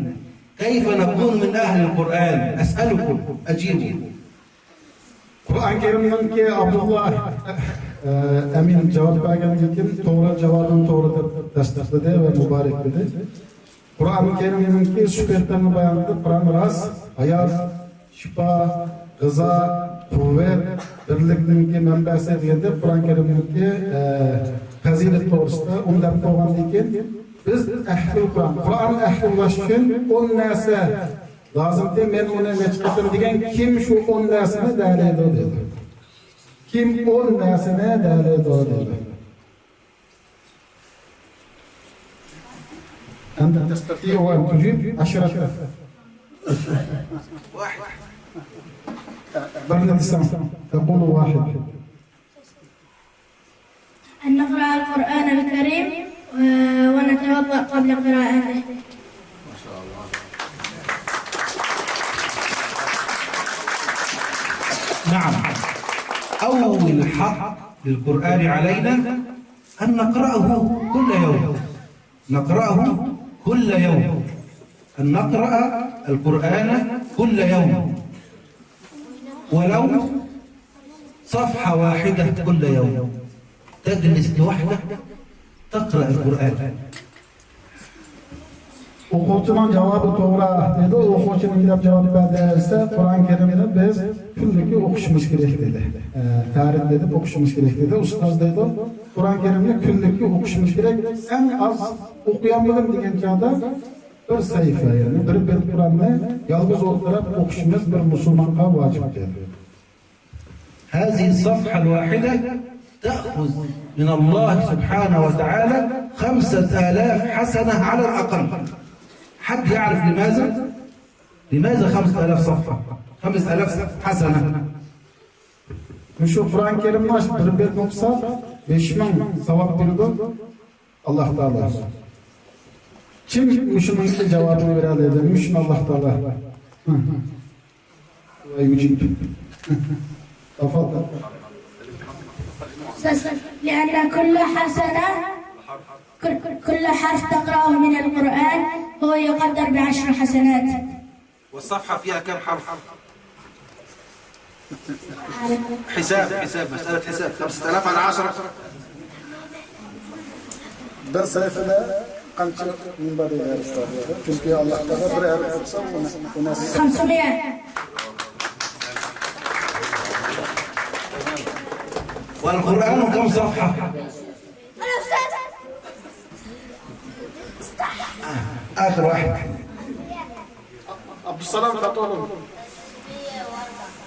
كيف نكون من أهل القرآن؟ أسألكم، أجيبوا. قرآن كريمنىڭكى ئابدۇللا، ئە، ئەمىن جاۋاب بەرگەندىن كېيىن توغرا جاۋابىنى توغرا دەپ تەستىقلىدى ۋە مۇبارەكلىدى. قۇرئان كەرىمنىڭكى سۈپەتلىرىنى بايان قىلىپ، قۇرئان راست ھايات، شىپا، غىزا، قۇۋۋەت، بىرلىكنىڭكى مەنبەسى دېگەندەك، قۇرئان كەرىمنىڭكى، ئە، پەزىلەت توغرىسىدا ئۇنى دەپ قويغاندىن كېيىن، بىز ئەھلى قۇرئان، قۇرئان ئەھلى بولۇش ئۈچۈن ئون نەرسە لازىمكى، مەن ئۇنى نەچچە قېتىم دېگەن، كىم شۇ ئون نەرسىنى دەلەيدۇ دېدى. كىم ئون نەرسىنى دەلەيدۇ دېدى. أن تستطيعوا أن تجيب عشرة. بيرنى دېسەڭ، تقول واحد. أن نقرأ القرآن الكريم، آه، ونتوضأ قبل قراءته. نعم. أول حق للقرآن علينا أن نقرأه كل يوم. نقرأه كل يوم. أن نقرأ القرآن كل يوم. ولو صفحة واحدة كل يوم. تجلس لوحدك تقرأ القرآن. ئوقۇغۇچىنىڭ جاۋابى توغرا دېدى. ئوقۇغۇچى نېمە دەپ جاۋاب بەردى دېسە، قۇرئان كەرىمنى بىز كۈنلۈكى ئوقۇشىمىز كېرەك دېدى. ئە، تەرىتلىنىپ ئوقۇشىمىز كېرەك دېدى. ئۇستاز دەيدۇ، قۇرئان كەرىمنى كۈنلۈكى ئوقۇشىمىز كېرەك. ئەڭ ئاز ئوقۇيالمىدىم دېگەن چاغدا بىر سەھىپە، يەنى بىر بەت قۇرئاننى يالغۇز ئولتۇرۇپ ئوقۇشىمىز بىر مۇسۇلمانغا ۋاجىپ دېدى. هذه الصفحة الواحدة تأخذ من الله سبحانه وتعالى خمسة آلاف حسنة على الأقل. حد يعرف لماذا؟ لماذا خمسة آلاف صفحة؟ خمسة آلاف حسنة. مۇشۇ قۇرئان كەرىمنى بىر بەتنى ئوقۇساق، بەش مىڭ ساۋاب بېرىدۇ. ئاللاھ تائالا. كىم مۇشۇنىڭ جاۋابىنى بېرەلەيدۇ؟ مۇشۇنى ئاللاھ تائالا. ۋە يۇجىب. تفضل. لأن كل حسنة، كل، كل حرف تقرأه من القرآن هو يقدر بعشر حسنات. والصفحة فيها كم حرف؟ حساب، حساب، مسألة حساب. خمسة آلاف على عشرة. بىر سەھىپىدە قانچە مىڭ بار دەيدۇ ئۇستاز؟ چۈنكى ئاللاھ تائالا بىر ھەرپ قىلسا، ئۇنى، ئۇنى خەمسمىيە. والقرآن كم صفحة؟ آخر واحد. عبد السلام، خطوة.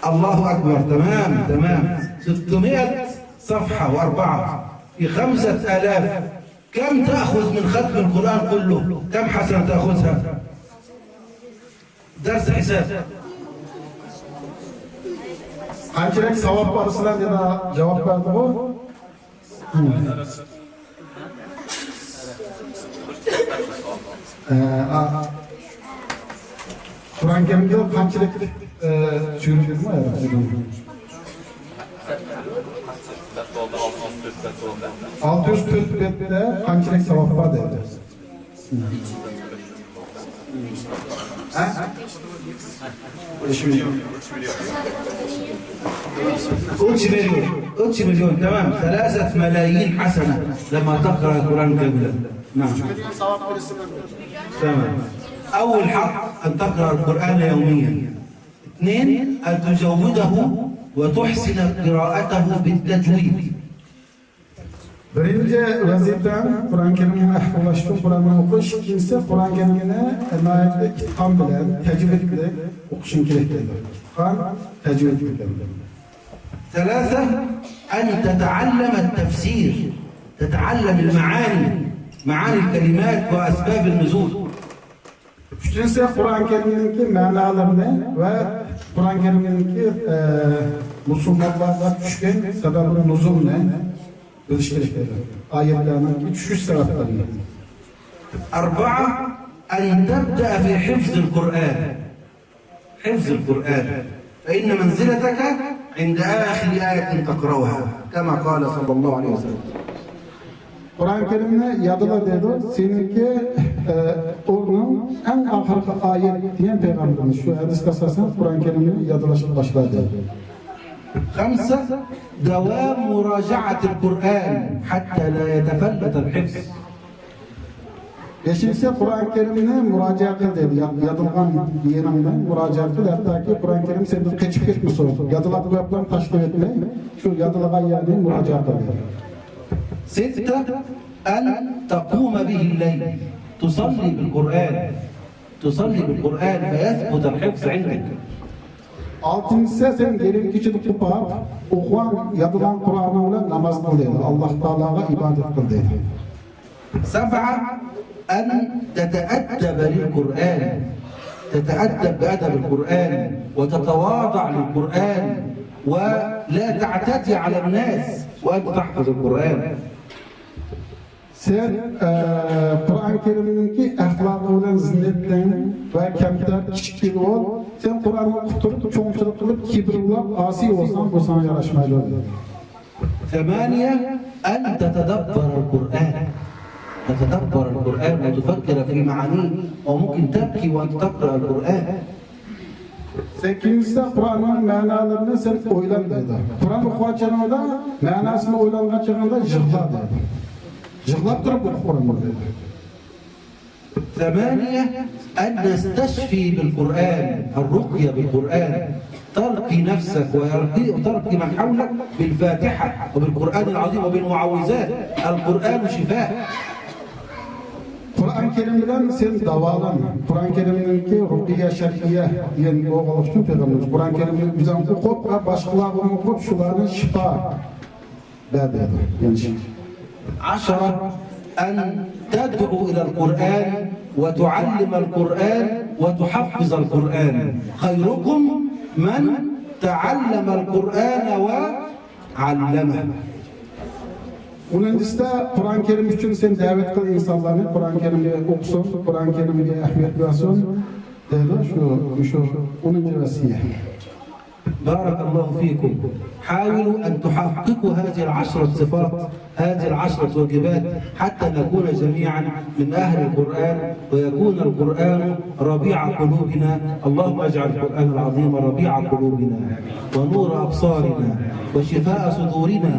الله أكبر. تمام، تمام. ستمائة صفحة وأربعة في خمسة آلاف. كم تأخذ من ختم القرآن كله؟ كم حسنة تأخذها؟ درس حساب. قانچىلىك ساۋاب ئالىسىلەر دەپ جاۋاب بەردىغۇ. ئە، ئا، قۇرئان كەرىمدە قانچىلىك، ئە، سۈرە بار؟ ئالتە يۈز تۆت بەتتە قانچىلىك ساۋاب بار دەيدۇ. ھە؟ ئۈچ مىليون. ئۈچ مىليون، تامام. ثلاثة ملايين حسنة لما تقرأ القرآن كاملا. نعم. تامام. أول حق أن تقرأ القرآن يوميا. اثنين، أن تجوده وتحسن قراءته بالتجويد. بىرىنچى ۋەزىپەڭ قۇرئان كەرىمنى ئەھۋاللاشتۇرۇپ قۇرئاننى ئوقۇش، ئىككىنچىسى قۇرئان كەرىمنى ناھايىتى ئىتقان بىلەن، تەجۋىدلىك ئوقۇشۇڭ كېرەك دەيدۇ. ئىتقان، تەجۋىدلىك. ثلاثة، أن تتعلم التفسير، تتعلم المعاني، معاني الكلمات وأسباب النزول. ئۈچىنچىسى، قۇرئان كەرىمنىڭكى مەنالىرىنى ۋە قۇرئان كەرىمنىڭكى، ئە، مۇسۇلمانلارغا چۈشكەن سەبەبۇ نۇزۇلنى، بىلىش كېرەك دەيدۇ. ئايەتلەرنىڭ چۈشۈش سەۋەبلىرىنى. أربعة، أن تبدأ في حفظ القرآن. حفظ القرآن. فإن منزلتك عند آخر آية تقرأها. كما قال صلى الله عليه وسلم. قۇرئان كەرىمنى يادلا دەيدۇ. سېنىڭكى، ئە، ئورنۇڭ ئەڭ ئاخىرقى ئايەت دېگەن پەيغەمبىرىمىز شۇ ھەدىسكە ئاساسەن قۇرئان كەرىمنى يادلاشقا باشلا دەيدۇ. خمسة، دوام مراجعة القرآن حتى لا يتفلت الحفظ. بەشىنچىسى، قۇرئان كەرىمنى مۇراجىئەت قىل دەيدۇ. ياد-، يادلىغان يېرىڭنى مۇراجىئەت قىل، ھەتتاكى قۇرئان كەرىم سەندىن قېچىپ كەتمىسۇن. يادلاپ قويۇپلا تاشلىۋەتمەي، شۇ يادلىغان يەرنى مۇراجىئەت قىل دەيدۇ. ستة، أن تقوم به الليل، تصلي بالقرآن، تصلي بالقرآن فيثبت الحفظ عندك. ئالتىنچىسى، سەن گېلىم كېچىدە قوپاپ، ئوقۇغان، يادلىغان قۇرئانىڭ بىلەن ناماز قىل دەيدۇ. ئاللاھ تائالاغا ئىبادەت قىل دەيدۇ. سبعة، أن تتأدب للقرآن، تتأدب بأدب القرآن، وتتواضع للقرآن، ولا تعتدي على الناس وأنت تحفظ القرآن. سەن، ئە، قۇرئان كەرىمنىڭكى ئەخلاقى بىلەن زىننەتلەن ۋە كەمتەر، كىچىك پېئىل بول. سەن قۇرئاننى ئوقۇپ تۇرۇپ، چوڭچىلىق قىلىپ، كىبىرلەپ، ئاسىي بولساڭ، بۇ ساڭا ياراشمايدۇ. ثمانية، أن تتدبر القرآن، تتدبر القرآن وتفكر في معانيه، وممكن تبكي وأنت تقرأ القرآن. سەككىزىنچىسى، قۇرئاننىڭ مەنالىرىنى سەن ئويلان دەيدۇ. قۇرئان ئوقۇغان چېغىڭدا، مەناسىنى ئويلانغان چېغىڭدا يىغلا دەيدۇ. يىغلاپ تۇرۇپ ئوقۇ قۇرئاننى دەيدۇ. ثمانية، أن نستشفي بالقرآن، الرقية بالقرآن، ترقي نفسك ويرقي، وترقي من حولك بالفاتحة وبالقرآن العظيم وبالمعوذات. القرآن شفاء. قۇرئان كەرىم بىلەن سەن داۋالان. قۇرئان كەرىمنىڭكى رۇقىيە شەرئىيە دېگەن بولغانلىقى ئۈچۈن پەيغەمبىرىمىز قۇرئان كەرىمنى ئۆزۈڭ ئوقۇپ ۋە باشقىلارغا ئوقۇپ، شۇلارنى شىپا بەر دەيدۇ. يەنى شىپا. عشرة، أن تدعو إلى القرآن وتعلم القرآن وتحفظ القرآن. خيركم من تعلم القرآن وعلمه. ئونىنچىسىدا، قۇرئان كەرىم ئۈچۈن سەن دەۋەت قىل ئىنسانلارنى، قۇرئان كەرىمگە ئوقۇسۇن، قۇرئان كەرىمگە ئەھمىيەت بەرسۇن، دەيدۇ. شۇ، شۇ ئونىنچى ۋەسىيەت. بارك الله فيكم. حاولوا أن تحققوا هذه العشرة صفات، هذه العشرة واجبات، حتى نكون جميعا من أهل القرآن، ويكون القرآن ربيع قلوبنا. اللهم اجعل القرآن العظيم ربيع قلوبنا، ونور أبصارنا، وشفاء صدورنا،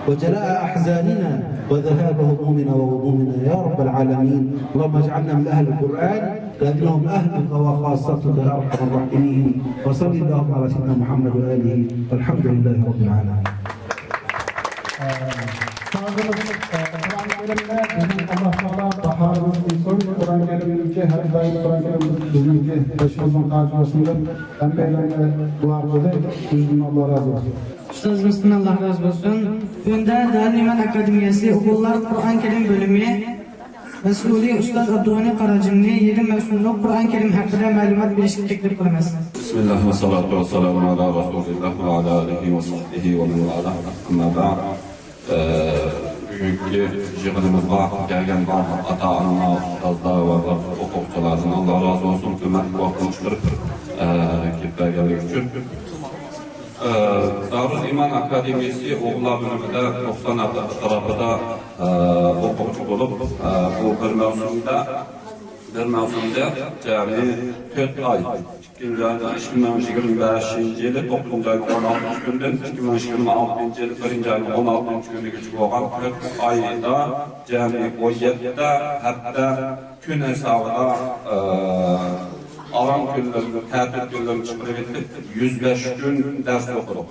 وجلاء أحزاننا، وذهاب همومنا وغمومنا يا رب العالمين. اللهم اجعلنا من أهل القرآن، لأنهم أهلك وخاصتك يا أرحم الراحمين. وصل اللهم على سيدنا محمد وآله، والحمد لله رب العالمين. ئۇستازىمىز، ئە، قۇرئان كەرىمدە بىزنىڭ ئاللاھ تائالا باھارىمىز قىلسۇن. قۇرئان كەرىمنىڭكى ھەر دائىم قۇرئان كەرىم بىزنىڭكى بېشىمىزنىڭ تاجى بولسۇن دەپ ھەممەيلەنگە دۇئا قىلدى. ئۆزىدىن ئاللاھ رازى بولسۇن. ئۇستازىمىزدىن ئاللاھ رازى بولسۇن. بۇ يەردە دارۇلئىمان ئاكادېمىيەسى ئوغۇللار قۇرئان كەرىم بۆلۈمى مەسئۇلى ئۇستاز ئابدۇغېنى قاراجىمنى يېرىم مەزمۇنلۇق قۇرئان كەرىم ھەققىدە مەلۇمات بېرىشكە تەكلىپ قىلىمىز. بسم الله والصلاة والسلام على رسول الله وعلى آله وصحبه ومن والاه. أما بعد. ئە، بۈگۈنكى يىغىنىمىزغا كەلگەن بارلىق ئاتا-ئانىلار، ئۇستازلار ۋە بارلىق ئوقۇغۇچىلاردىن ئاللاھ رازى بولسۇن، قىممەتلىك ۋاقتىنى چىقىرىپ، ئە، كېلىپ بەرگەنلىكى ئۈچۈن. ئە، دارۇلئىمان ئاكادېمىيەسى ئوغۇللار بۆلۈمىدە توقسان ئەتراپىدا، ئە، ئوقۇغۇچى بولۇپ، ئە، بۇ بىر مەۋسۇمدا، بىر مەۋسۇمدا جەمئىي تۆت ئاي، ئىككىنچى ئايدا ئىككى مىڭ يىگىرمە بەشىنچى يىلى توققۇزىنچى ئاينىڭ ئون ئالتىنچى كۈنىدىن ئىككى مىڭ يىگىرمە ئالتىنچى يىلى بىرىنچى ئاينىڭ ئون ئالتىنچى كۈنىگىچە بولغان تۆت ئايدا جەمئىي ئون يەتتە ھەپتە كۈن ھېسابىدا، ئە، ئارام كۈنلىرىنى، تەتىل كۈنلىرىنى چىقىرىۋېتىپ، يۈز بەش كۈن دەرس ئوقۇدۇق.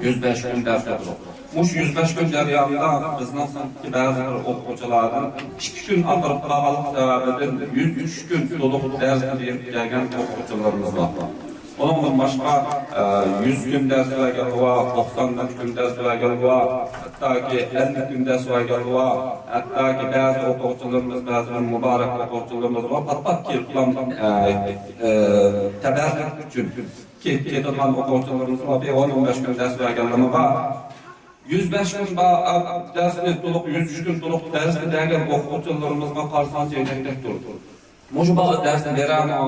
يۈز بەش كۈن دەرس ئوقۇدۇق. مۇشۇ يۈز بەش كۈن جەريانىدا بىزنىڭ سىنىپتىكى بەزى بىر ئوقۇغۇچىلاردىن ئىككى كۈن ئاقىرىپ قالغانلىق سەۋەبىدىن يۈز ئۈچ كۈن تولۇق دەرس بېرىپ كەلگەن ئوقۇغۇچىلىرىمىز بار. ئۇنىڭدىن باشقا، ئە، يۈز كۈن دەرس بەرگەنلىرى بار، توقسان كۈن دەرس بەرگەنلىرى بار، ھەتتاكى ئەللىك كۈن دەرس بەرگەنلىرى بار، ھەتتاكى بەزى ئوقۇغۇچىلىرىمىز، بەزى بىر مۇبارەك ئوقۇغۇچىلىرىمىز بار، پات-پات كېلىپلا، ئە، ئە، تەبەررۇك ئۈچۈن كېتىدىغان ئوقۇغۇچىلىرىمىز بار، بىر ئون، ئون بەش كۈن دەرس بەرگەنلىرىمۇ بار. يۈز بەش كۈن با-، دەرسنى تولۇق، يۈز ئۈچ كۈن تولۇق دەرسنى بەرگەن ئوقۇغۇچىلىرىمىزغا قارىساڭ، جەينەكتەك تۇرىدۇ. مۇشۇ بالا دەرسنى بېرەمۇ؟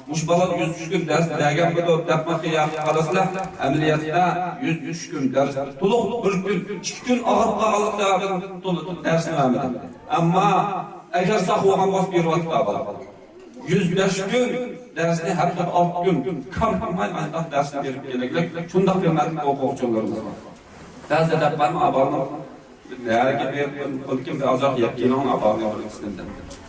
مۇشۇ بالا يۈز ئۈچ كۈن دەرسنى بەرگەنمىدۇ دەپمۇ خىيال قىلىپ قالىسىلەر. ئەمەلىيەتتە يۈز ئۈچ كۈن دەرس، تولۇق بىر كۈن، ئىككى كۈن ئاغرىپ قالغانلىق سەۋەبىدىن تولۇق دەرسنى بەرمىدى. ئەمما ئەگەر ساق بولغان بولسا، بېرىۋاتىدۇ بالا. يۈز بەش كۈن دەرسنى، ھەپتىدە ئالتە كۈن كام قىلماي ئانداق دەرسنى بېرىپ كېلەكلىك شۇنداق ھۆرمەتلىك ئوقۇغۇچىلىرىمىز بار. بەزى دەپ بارمۇ ئاۋۋالنىڭ نەگە بېرىپ، بىلكىم بىر ئازراق يەپ كېلىڭ ئاۋۋالنىڭ بىر ئىككىسىدىن دەپ.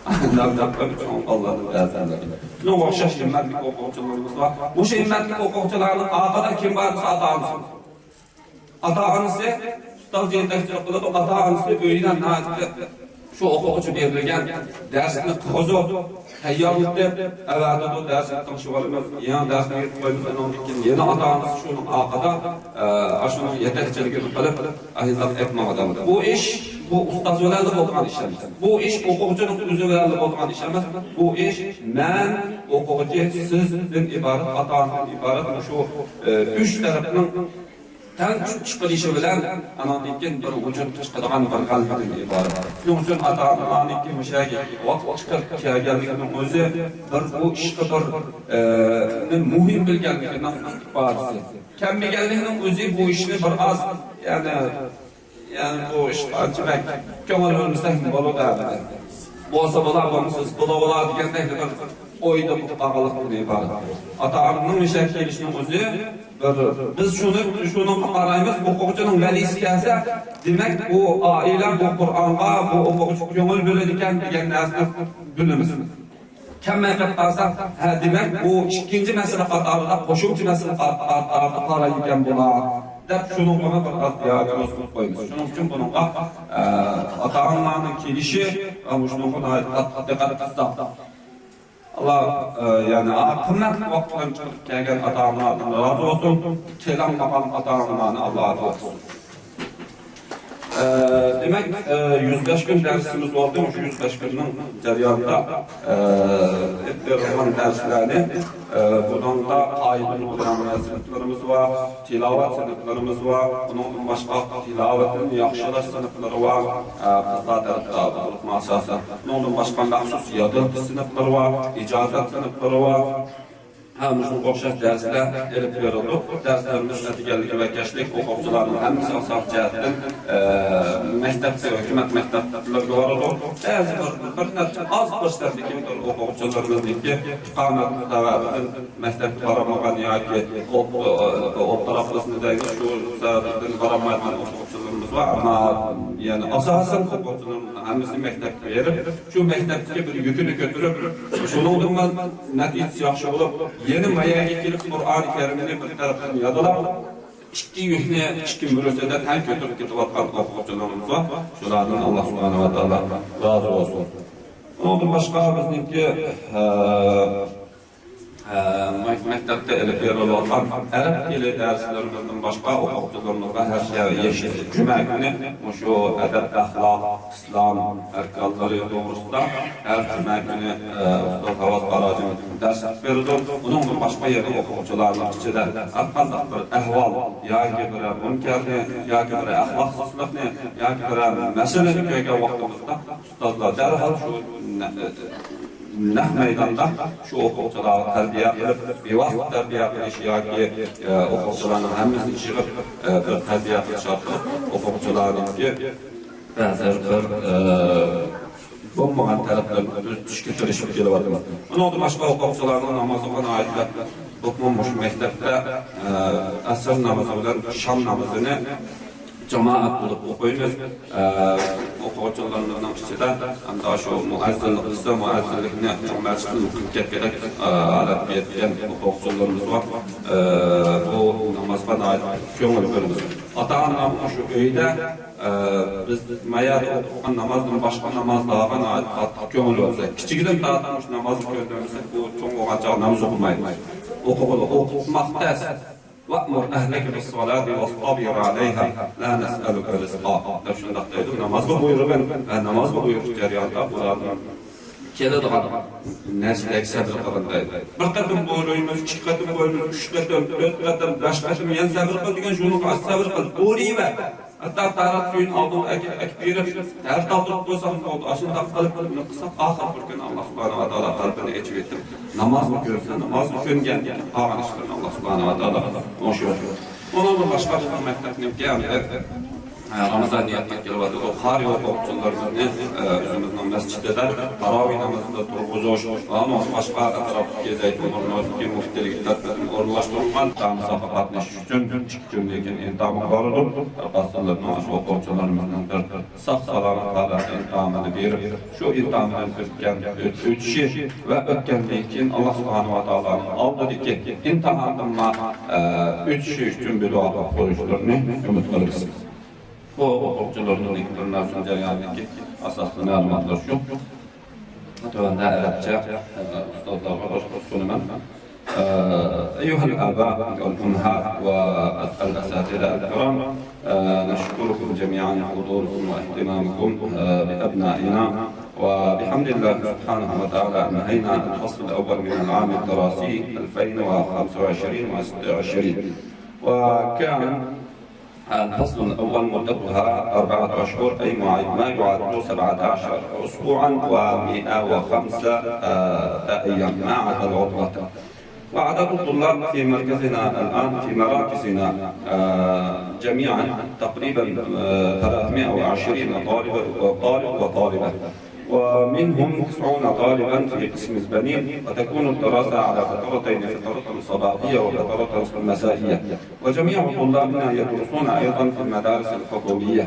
ئانداق دەپ قويۇپ، شۇڭا بالىلارنى بەزىلەر. شۇنىڭغا ئوخشاش ھۆرمەتلىك ئوقۇغۇچىلىرىمىز بار. مۇشۇ ھۆرمەتلىك ئوقۇغۇچىلارنىڭ ئارقىدا كىم بار دېسە، ئاتا-ئانىسى. ئاتا-ئانىسى ئۇستاز يېتەكچىلىك قىلىدۇ، ئاتا-ئانىسى ئۆيىدە ناھايىتى شۇ ئوقۇغۇچى بېرىلگەن دەرسنى قىلغۇزۇپ، تەييارلىتىپ، ئەۋەتىدۇ، دەرسنى تىڭشىۋالىمىز، يېڭى دەرسنى ئېيتىپ قويىمىز، ئۇنىڭدىن كېيىن يەنە ئاتا-ئانىسى شۇنىڭ ئارقىدا، ئە، ئاشۇنىڭ يېتەكچىلىكىنى قىلىپ، ئايلىنىپ ماڭىدۇ. بۇ ئىش، بۇ ئۇستاز بىلەنلا بولىدىغان ئىش ئەمەس. بۇ ئىش ئوقۇغۇچىنىڭ ئۆزى بىلەنلا بولىدىغان ئىش ئەمەس. بۇ ئىش مەن، ئوقۇغۇچى، سىزدىن ئىبارەت، ئاتا-ئانىدىن ئىبارەت مۇشۇ، ئە، ئۈچ تەرەپنىڭ تەڭ كۈچ چىقىرىشى بىلەن ئانىڭدىن كېيىن بىر ۋۇجۇدقا چىقىدىغان بىر غەلىبىدىن ئىبارەت. شۇنىڭ ئۈچۈن ئاتا-ئانىلارنىڭكى مۇشۇ يەرگە ۋاقىت چىقىرىپ كەلگەنلىكىنىڭ ئۆزى بىر بۇ ئىشقا بىر، ئە، نى مۇھىم بىلگەنلىكىنىڭ ئىپادىسى. كەلمىگەنلىكنىڭ ئۆزى بۇ ئىشنى بىر ئاز، يەنى، يەنى بۇ ئىشقا ئانچە بەك كۆڭۈل بۆلمىسەك بولىدۇ ئەمدى. بولسا بولا، بولمىسا بولا، بولا دېگەندەك بىر ئويدا بولۇپ قالغانلىقتىن ئىبارەت. ئاتا-ئانىنىڭ مۇشۇ يەرگە كېلىشىنىڭ ئۆزى بىر، بىز شۇنى، شۇنىڭغا قارايمىز، ئوقۇغۇچىنىڭ ۋەلىسى كەلسە، دېمەك، بۇ ئائىلە، بۇ قۇرئانغا، بۇ ئوقۇغۇچىغا كۆڭۈل بۆلىدىكەن دېگەن نەرسىنى بىلىمىز. كەلمەي قېلىپ قالسا، ھە، دېمەك، بۇ ئىككىنچى مەسىلە قاتارىدا، قوشۇمچە مەسىلە قات-، قاتارىدا قارايدىكەن بۇلار، دەپ شۇنىڭغىمۇ بىر ئاز دىئاگنوز قىلىپ قويىمىز. شۇنىڭ ئۈچۈن بۇنىڭغا، ئە، ئاتا-ئانىلارنىڭ كېلىشى ۋە مۇشۇنىڭغا ناھايىتى قاتتىق دىققەت قىلساق. ئاللا، ئە، يەنى، ئا، قىممەتلىك ۋاقىتلارنى چىقىرىپ كەلگەن ئاتا-ئانىلاردىن رازى بولسۇن. كېلەلمىگەن ئاتا-ئانىلارنى ئاللا ئاجىز قىلسۇن. ئە، دېمەك، ئە، يۈز بەش كۈن دەرسىمىز بولدى. شۇ يۈز بەش كۈننىڭ جەريانىدا، ئە، ئېلىپ بېرىلغان دەرسلەرنى، ئە، بۇنىڭدا قائىدە نۇرغۇن سىنىپلىرىمىز بار، تىلاۋەت سىنىپلىرىمىز بار. ئۇنىڭدىن باشقا تىلاۋەتنى ياخشىلاش سىنىپلىرى بار. ئە، قىزلار تەرەپتە بولۇپمۇ ئاساسەن. ئۇنىڭدىن باشقا مەخسۇس يادلىتىش سىنىپلىرى بار، ئىجازەت سىنىپلىرى بار. ھە، مۇشۇنىڭغا ئوخشاش دەرسلەر ئېلىپ بېرىلىدۇ. دەرسلىرىمىز ئەتىگەنلىكى ۋە كەچلىك ئوقۇغۇچىلارنىڭ ھەممىسى ئاساسىي جەھەتتىن، ئە، مەكتەپكە، ھۆكۈمەت مەكتەپلىرىگە بارىدۇ. بەزى بىر، بىر نەچچە ئاز پىرسەنتلىك بىر ئوقۇغۇچىلىرىمىزنىڭكى ئىقامەت سەۋەبىدىن مەكتەپكە بارالمىغان ياكى ئوت-، ئوتتۇرا قىسمى دەيمىز، شۇ سەۋەبتىن بارالمايدىغان ئوقۇغۇچىلىرىمىز بار. ئەمما يەنى ئاساسەن ئوقۇغۇچىلىرىمىزنىڭ ھەممىسى مەكتەپكە بېرىپ، شۇ مەكتەپتىكى بىر يۈكىنى كۆتۈرۈپ، شۇنىڭدىن نەتىجىسى ياخشى بولۇپ، يەنە ما يەرگە كېلىپ قۇرئان كەرىمنى بىر تەرەپتىن يادلاپ، ئىككى يۈكنى ئىككى مۈرىسىدە تەڭ كۆتۈرۈپ كېتىۋاتقان ئوقۇغۇچىلىرىمىز بار. شۇلاردىن ئاللا سۇبھانەھۇ ۋە تائالا رازى بولسۇن. ئۇنىڭدىن باشقا بىزنىڭكى، ئە، ئە، مەك-، مەكتەپتە ئېلىپ بېرىلىۋاتقان ئەرەب تىلى دەرسلىرىمىزدىن باشقا ئوقۇغۇچىلىرىمىزغا ھەر يەكشەنبە، جۈمە كۈنى مۇشۇ ئەدەپ، ئەخلاق، ئىسلام ئەركانلىرى توغرىسىدا ھەر جۈمە كۈنى، ئە، ئۇستاز ھاۋاز قاراجىم دەرس ئېلىپ بېرىدۇ. ئۇنىڭدىن باشقا يەنە ئوقۇغۇچىلارنىڭ ئىچىدە ھەرقانداق بىر ئەھۋال ياكى بىر مۇنكەرنى ياكى بىر ئەخلاقسىزلىقنى ياكى بىر مەسىلىنى كۆرگەن ۋاقتىمىزدا ئۇستازلار دەرھال شۇ نە-، نەق مەيداندا شۇ ئوقۇغۇچىلارغا تەربىيە قىلىپ، بىۋاسىتە تەربىيە قىلىش ياكى، ئە، ئوقۇغۇچىلارنىڭ ھەممىسىنى يىغىپ، ئە، بىر تەربىيە قىلىش ئارقىلىق ئوقۇغۇچىلارنىڭكى بەزى بىر، ئە، بولمىغان تەرەپلىرىنى تۈزىتىشكە تىرىشىپ كېلىۋاتىمىز. ئۇنىڭدىن باشقا ئوقۇغۇچىلارنىڭ نامازىغا ناھايىتى بولۇپمۇ مۇشۇ مەكتەپتە، ئە، ئەسىر نامىزى بىلەن شام نامىزىنى جامائەت بولۇپ ئوقۇيمىز. ئە، ئوقۇغۇچىلىرىمىزنىڭ ئىچىدە ئەمدى شۇ مۇئەززىنلىك قىلسا، مۇئەززىنلىكنى چوڭ مەسچىتتىن ئوقۇپ كەتكۈدەك، ئە، ھالەتكە يەتكەن ئوقۇغۇچىلىرىمىز بار. ئە، بۇ نامازغا ناھايىتى كۆڭۈل بۆلىمىز. ئاتا-ئانىلار شۇ ئۆيدە، ئە، بىز ما يەردە ئوقۇتقان نامازدىن باشقا نامازلارغا ناھايىتى قاتتىق كۆڭۈل بۆلسە، كىچىكىدىن تارتىپ مۇشۇ نامازنى كۆتۈرمىسەك، بۇ چوڭ بولغانچە ناماز ئوقۇمايدۇ. ئوقۇغىلى، ئوقۇتماق تەس. «ۋەئمۇر ئەھلەكە بىسسالاتى ۋەستەبىر ئەلەيھا لا نەسئەلۇكە رىزقا» دەپ شۇنداق دەيدۇ. نامازغا بۇيرۇغىن ۋە نامازغا بۇيرۇش جەريانىدا بۇلارنىڭ كېلىدىغان نەرسىلەرگە سەۋر قىلغىن دەيدۇ. بىر قېتىم بۇيرۇيمىز، ئىككى قېتىم بۇيرۇيمىز، ئۈچ قېتىم، تۆت قېتىم، بەش قېتىم يەنە سەۋر قىل دېگەن، شۇنىڭغا سەۋر قىل، بۇيرۇيۋەر. ھەتتا تاھارەت سۈيىنى ئالدىڭ، ئەكىپ، ئەكىپ بېرىپ، تەھەر تالدۇرۇپ قويساڭ بولدى. ئاشۇنداق قىلىپ، بۇنى قىلساق، ئاخىرقى بىر كۈنى ئاللا سۇبھانەھۇ ۋە تائالا قەلبىنى ئېچىۋېتىپ، نامازنى كۆرسە، نامازنى كۆرگەندىن كېيىن قالغان ئىشلىرىنى ئاللا سۇبھانەھۇ ۋە تائالا ئوڭشىۋېتىدۇ. ئۇنىڭدىن باشقا بىزنىڭ مەكتەپنىڭكى ھەمدە، ئە، رامىزان نىيەتكە كېلىۋاتىدۇ. قارىي ئوقۇغۇچىلىرىمىزنى، ئە، ئۆزىمىزنىڭ مەسچىتىدە تاراۋىھ نامىزىدا تۇرغۇزۇش ۋە ئۇنىڭدىن باشقا ئەتراپتىكى زەيتۇن ئورنىنىڭكى مۇفتىلىك تەرىپىدىن ئورۇنلاشتۇرۇلغان ئىمتىھانغا قاتنىشىش ئۈچۈن ئىككى كۈندىن كېيىن ئىمتىھانغا بارىدۇ. قالسىلىرىنىڭ شۇ ئوقۇغۇچىلىرىمىزنىڭ بىر ساق-سالامەت ھالەتتە ئىمتىھانىنى بېرىپ، شۇ ئىمتىھاندىن ئۆتكەن، ئۆت-، ئۆتۈشى ۋە ئۆتكەندىن كېيىن ئاللا سۇبھانەھۇ ۋە تائالانىڭ ئالدىدىكى ئىمتىھاندىنمۇ، ئە، ئۆتۈشى ئۈچۈن بىدۇئا قىلىپ قويۇشلىرىنى ئۈمىد قىلىمىز. بۇ ئوقۇغۇچىلىرىمىزنىڭ بىر مەۋسۇم جەريانىدىكى ئاساسلىق مەلۇماتلار شۇ. تۆۋەندە ئەرەبچە، ئە، ئۇستازلارغا باشقۇرۇپ سۇنىمەن. ئە، أيها الآباء والأمهات والأساتذة الكرام، ئە، نشكركم جميعا حضوركم واهتمامكم، ئە، بأبنائنا، وبحمد الله سبحانه وتعالى أنهينا الفصل الأول من العام الدراسي ألفين وخمسة وعشرين وستة وعشرين، وكان الفصل الأول مدتها أربعة أشهر، أي ما، ما يعادل سبعة عشر أسبوعا ومائة وخمسة، آه، أيام، ما عدا العطلة. وعدد الطلاب في مركزنا الآن، في مراكزنا، آه، جميعا تقريبا، آه، ثلاثمائة وعشرين طالب، طالب وطالبة. ومنهم تسعون طالبا في قسم البنين، وتكون الدراسة على فترتين، فترة صباحية وفترة مسائية، وجميع طلابنا يدرسون أيضا في المدارس الحكومية.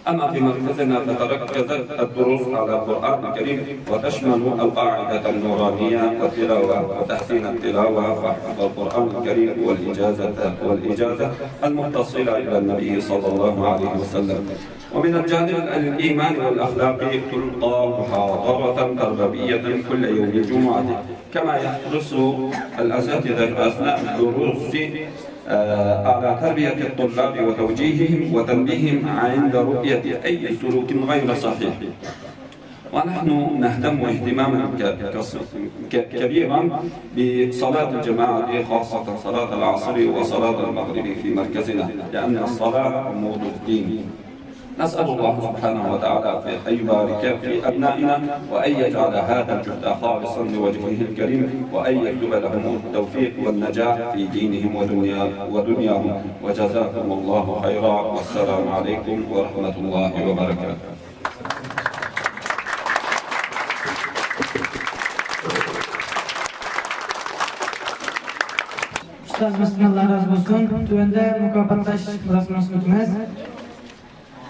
أما في مركزنا فتركزت الدروس على القرآن الكريم، وتشمل القاعدة النورانية والتلاوة وتحسين التلاوة وحفظ القرآن الكريم والإجازة، والإجازة المتصلة إلى النبي صلى الله عليه وسلم. ومن الجانب الإيماني والأخلاقي تلقى محاضرة تربوية كل يوم جمعة، كما يحرص الأساتذة أثناء الدروس، آه، على تربية الطلاب وتوجيههم وتنبيههم عند رؤية أي سلوك غير صحيح. ونحن نهتم اهتماما ك-، كس-، ك-، كبيرا بصلاة الجماعة، خاصة صلاة العصر وصلاة المغرب في مركزنا، لأن الصلاة عمود الدين. نسأل الله سبحانه وتعالى في، أن يبارك في أبنائنا، وأن يجعل هذا الجهد خالصا لوجهه الكريم، وأن يكتب لهم التوفيق والنجاح في دينهم ودنيا-، ودنياهم. وجزاكم الله خيرا، والسلام عليكم ورحمة الله وبركاته. ئۇستازىمىزدىن ئاللا رازى بولسۇن. تۆۋەندە مۇكاپاتلاش مۇراسىمىمىزنى ئۆتىمىز.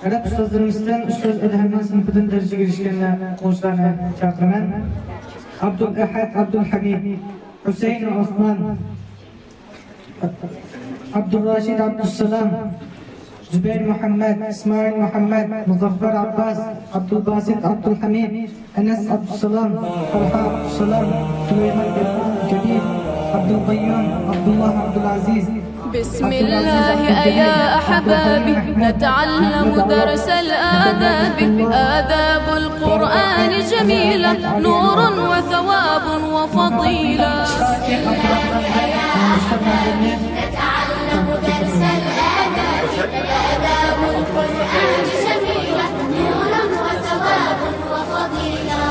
ئەدەپ ئۇستازلىرىمىزدىن ئۇستاز ئەدھەمنىڭ سىنىپىدىن دەرىجىگە ئېرىشكەن ئوقۇغۇچىلارنى چاقىرىمەن. ئابدۇلئەھەد ئابدۇلھەمىد، ھۈسەيىن ئوسمان، ئابدۇرراشىد ئابدۇسسالام، زۇبەير مۇھەممەد، ئىسمائىل مۇھەممەد، مۇزەففەر ئابباس، ئابدۇلباسىت ئابدۇلھەمىد، ئەنەس ئابدۇسسالام، تالھا ئابدۇسسالام، سۇلايمان كەبىر، ئابدۇلقەييۇم، ئابدۇللا ئابدۇلئەزىز. بسم الله يا أحبابي، نتعلم درس الآداب، آداب القرآن جميلة، نور وثواب وفضيلة. نتعلم درس الآداب، آداب القرآن جميلة، نور وثواب وفضيلة.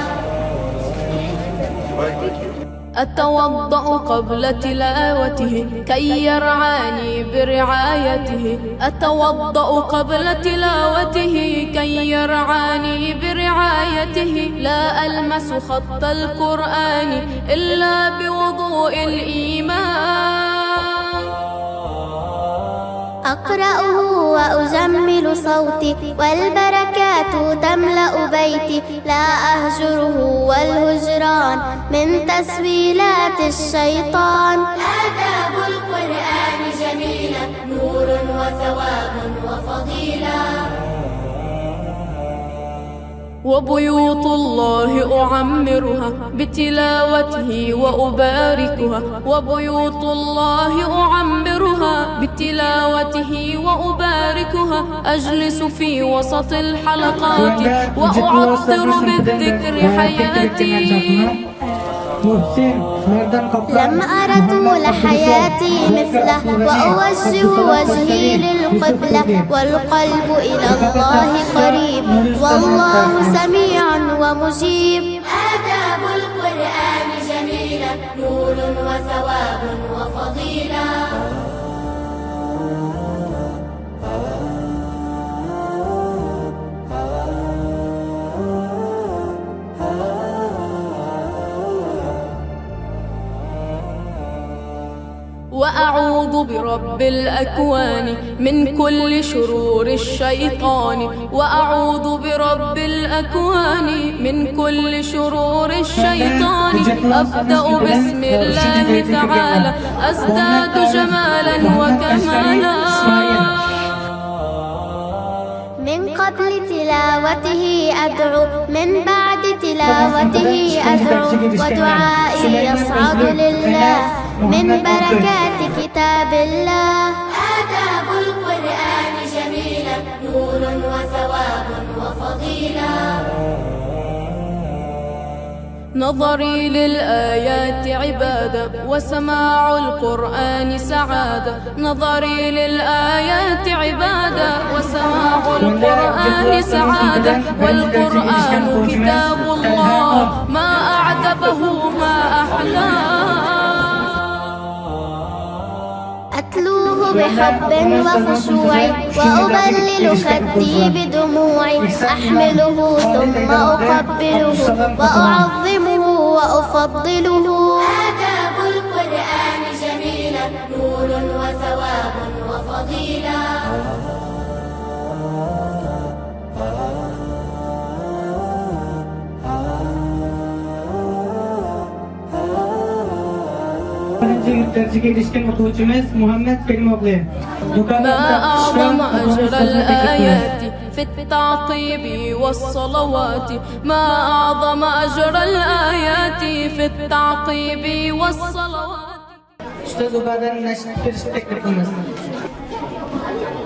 أتوضأ قبل تلاوته كي يرعاني برعايته، أتوضأ قبل تلاوته كي يرعاني برعايته، لا ألمس خط القرآن إلا بوضوء الإيمان. أقرأه وأجمل صوتي، والبركات تملأ بيتي، لا أهجره والهجران من تسويلات الشيطان. آداب القرآن جميلة، نور وثواب وفضيلة. وبيوت الله أعمرها بتلاوته وأباركها، وبيوت الله أعمرها بتلاوته وأباركها، أجلس في وسط الحلقات وأعطر بالذكر حياتي. لم أر طول حياتي مثله، وأوجه وجهي للقرآن. قبلة والقلب إلى الله قريب والله سميع ومجيب. آداب القرآن جميلة، نور وثواب وفضيلة. وأعوذ برب الأكوان من كل شرور الشيطان. وأعوذ برب الأكوان من كل شرور الشيطان. أبدأ بسم الله تعالى أزداد جمالا وكمالا. من قبل تلاوته أدعو، من بعد تلاوته أدعو، ودعائي يصعد لله من بركات كتاب الله. آداب القرآن جميلة، نور وثواب وفضيلة. نظري للآيات عبادة، وسماع القرآن سعادة. نظري للآيات عبادة، وسماع القرآن سعادة. والقرآن كتاب الله، ما أعذبه ما أحلاه. أتلوه بحب وخشوع، وأبلل خدي بدموع، أحمله ثم أقبله، وأعظمه وأفضله. آداب القرآن جميلة، نور وثواب وفضيلة. بىرىنچى دەرىجىگە ئېرىشكەن ئوقۇغۇچىمىز مۇھەممەد كەرىم ئوغلى. ما أعظم أجر الآيات في التعقيب والصلوات. ما أعظم أجر الآيات في التعقيب والصلوات. ئۇستاز ئۇبادەنى نەشىدكە كىرىشكە تەكلىپ قىلىمىز.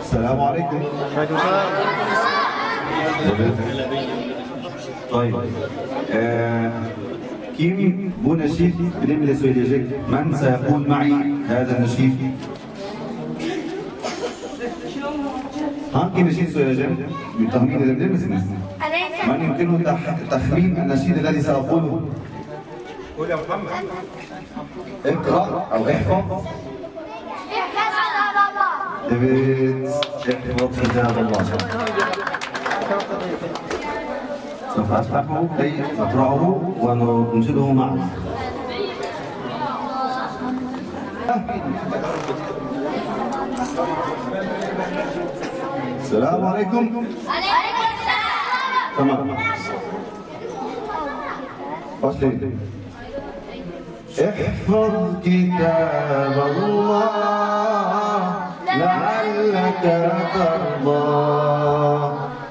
Selamun aleyküm. Tayyip. Ee, kim bu neşid benimle söyleyecek? Men seyekul ma'i hâzâ neşid. Hangi neşid söyleyeceğim? Bir tahmin edebilir misiniz? Men yumkinu tah-, tahmin neşid lezi seyekulu. اقرأ أو احفظ. Evet. احفظ كتاب الله. سوف أفتحه كي نقرأه وننشده معا. السلام عليكم. Tamam. Başlayın. احفظ كتاب الله لعلك ترضى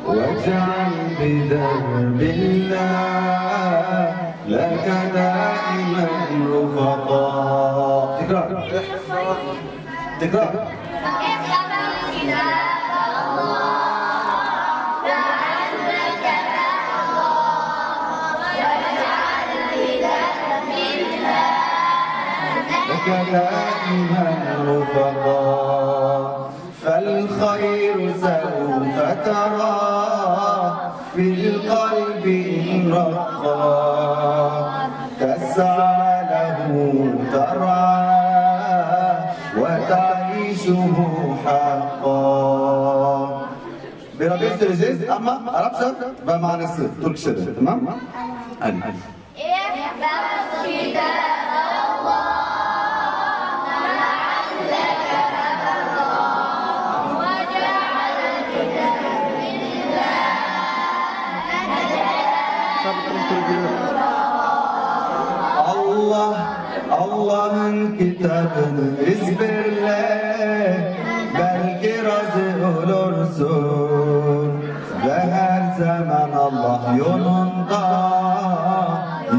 واجعل بدرب الله لك دائما رفقا. تكرار. تكرار. لك دائما رفقا، فالخير سوف ترى في القلب إن رقا، تسعى له ترعى وتعيشه حقا. Beraber söyleyeceğiz ama Arapça ve manası Türkçe'de, tamam? Hadi. احفظ كتاب الله لعلك ترضى واجعل بدرب الله لك دائما رفقا. Allah, Allah'ın kitabını ezberle, belki razı olursun. Ve her zaman Allah yolunda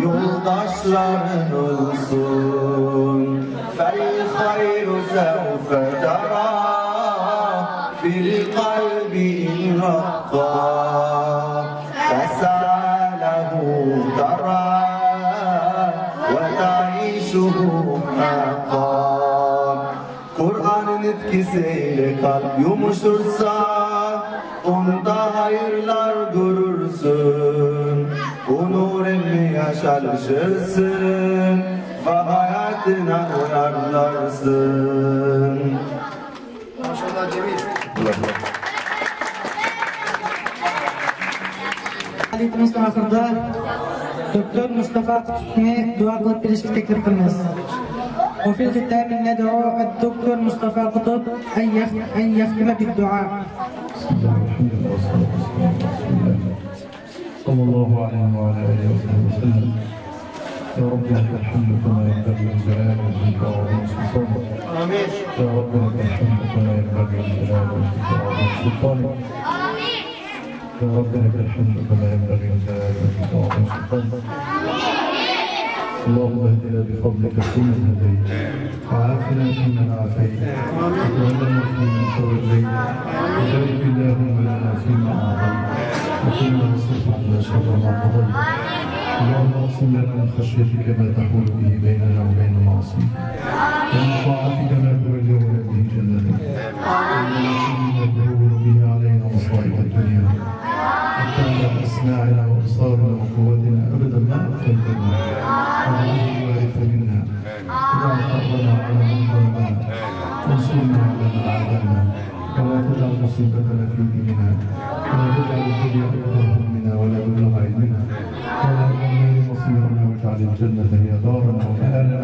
yoldaşların olsun. فالخير سوف ترى في القلب إن رقا، تسعى له ترعى وتعيشه حقا. Kur'an'ın Seyli kalp yumuşursa, onda hayırlar durursun. Bu nurinle yaşalışırsın ve hayatına uyarlarsın. پائالىيىتىمىزنىڭ ئاخىرىدا دوكتور مۇستافا قۇتۇپنى دۇئا قىلىپ بېرىشكە تەكلىپ قىلىمىز. وفي الختام ندعو الدكتور مصطفى قطب أن يخ-، أن يختم بالدعاء. بسم الله والحمد لله والصلاة والسلام على رسول الله صلى الله عليه وعلى آله وصحبه وسلم. يا رب لك الحمد كما ينبغي لجلال وجهك وعظيم سلطانك. آمين. يا رب لك الحمد كما ينبغي لجلال وجهك وعظيم سلطانك. آمين. يا رب لك الحمد كما ينبغي لجلال وجهك وعظيم سلطانك. اللهم اهدنا بفضلك فيمن هديت، وعافنا فيمن عافيت، وتولنا فيمن توليت، وبارك اللهم لنا فيما أعطيت، وقنا واصرف عنا شر ما قضيت. اللهم اقسم لنا من خشيتك ما تحول به بيننا وبين معصيتك، ومن طاعتك ما تبلغنا به جنتك، ومن اليقين ما تهون به علينا مصائب الدنيا، متعنا بأسماعنا وأبصارنا وقوتنا أبدا ما أبقيتنا، واجعله الوارث منا، واجعل ثأرنا على من ظلمنا، وانصرنا على من عادانا، ولا تجعل مصيبتنا في ديننا، ولا تجعل الدنيا أكبر همنا ولا مبلغ علمنا، ولا إلى النار مصيرنا، واجعل الجنة هي دارنا ومآلنا.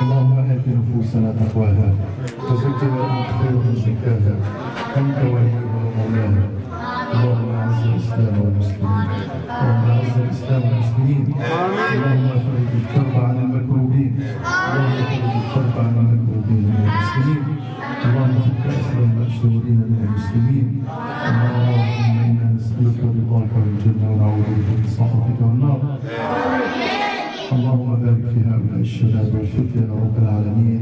اللهم آت نفوسنا تقواها وزكها أنت خير من زكاها، أنت وليها ومولاها. اللهم أعز الإسلام والمسلمين. اللهم أعز الإسلام والمسلمين. اللهم فرج الكرب عن المكروبين. اللهم فرج الكرب عن المكروبين من المسلمين. اللهم فك أسر المأسورين من المسلمين. اللهم إنا نسألك رضاك والجنة ونعوذ بك من سخطك والنار. اللهم بارك في هؤلاء الشباب والفتية يا رب العالمين.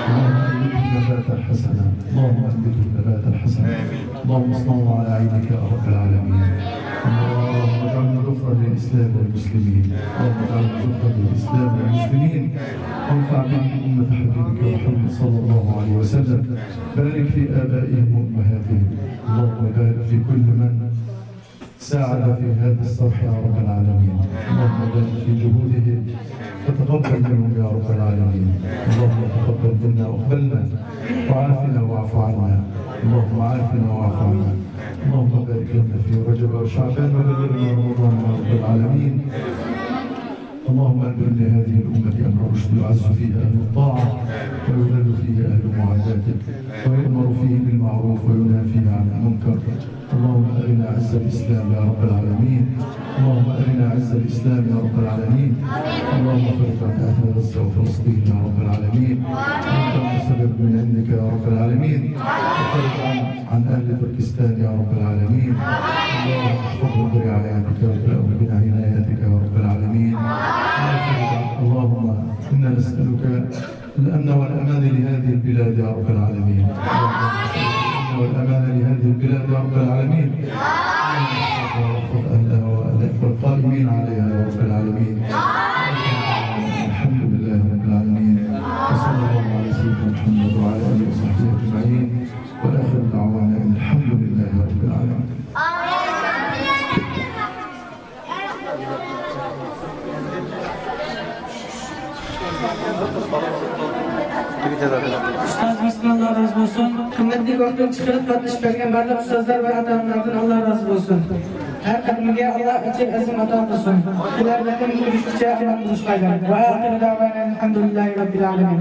اللهم أنبتهم نباتا حسنا. اللهم أنبتهم نباتا حسنا. اللهم اصنعوا على عينك يا رب العالمين. اللهم اجعلنا ذخرا للإسلام والمسلمين. اللهم اجعلنا ذخرا للإسلام والمسلمين. وارفع بهم أمة حبيبك محمد صلى الله عليه وسلم. بارك في آبائهم وأمهاتهم. اللهم بارك في كل من ساعد في هذا الصرح يا رب العالمين. اللهم بارك في جهودهم وتقبل منهم يا رب العالمين. اللهم تقبل منا وقبلنا وعافنا واعف عنا. اللهم عافنا واعف عنا. اللهم بارك لنا في رجب وشعبان وبلغنا رمضان يا رب العالمين. اللهم أبرم لهذه الأمة أمر رشد يعز فيه أهل الطاعة ويذل فيه أهل معاداتك، ويؤمر فيه بالمعروف وينهى فيه عن المنكر. اللهم أرنا عز الإسلام يا رب العالمين. اللهم أرنا عز الإسلام يا رب العالمين. اللهم فرج عن أهل غزة وفلسطين يا رب العالمين. اللهم سبب من عندك يا رب العالمين. وفرج عن عن أهل تركستان يا رب العالمين. اللهم احفظهم برعايتك واملأهم بعنايتك يا رب العالمين. اللهم إنا نسألك الأمن والأمان لهذه البلاد يا رب العالمين. اللهم نسألك الأمن والأمان لهذه البلاد يا رب العالمين. اللهم احفظها واحفظ أهلها والقائمين عليها يا رب العالمين. الحمد لله رب العالمين. وصلى الله على سيدنا محمد وعلى آله وصحبه أجمعين. وآخر دعوانا أن الحمد لله رب العالمين. ئۇستازىمىزدىن ئاللا رازى بولسۇن. قىممەتلىك ۋاقتىنى چىقىرىپ قاتنىشىپ بەرگەن بارلىق ئۇستازلار ۋە ئاتا-ئانىلاردىن ئاللا رازى بولسۇن. ھەر قەدىمىگە ئاللا ئەجىر ئەزىم ئاتا قىلسۇن. كېلەر قېتىم كۆرۈشكىچە ئامان بولۇشقايلى. وآخر دعوانا الحمد لله رب العالمين.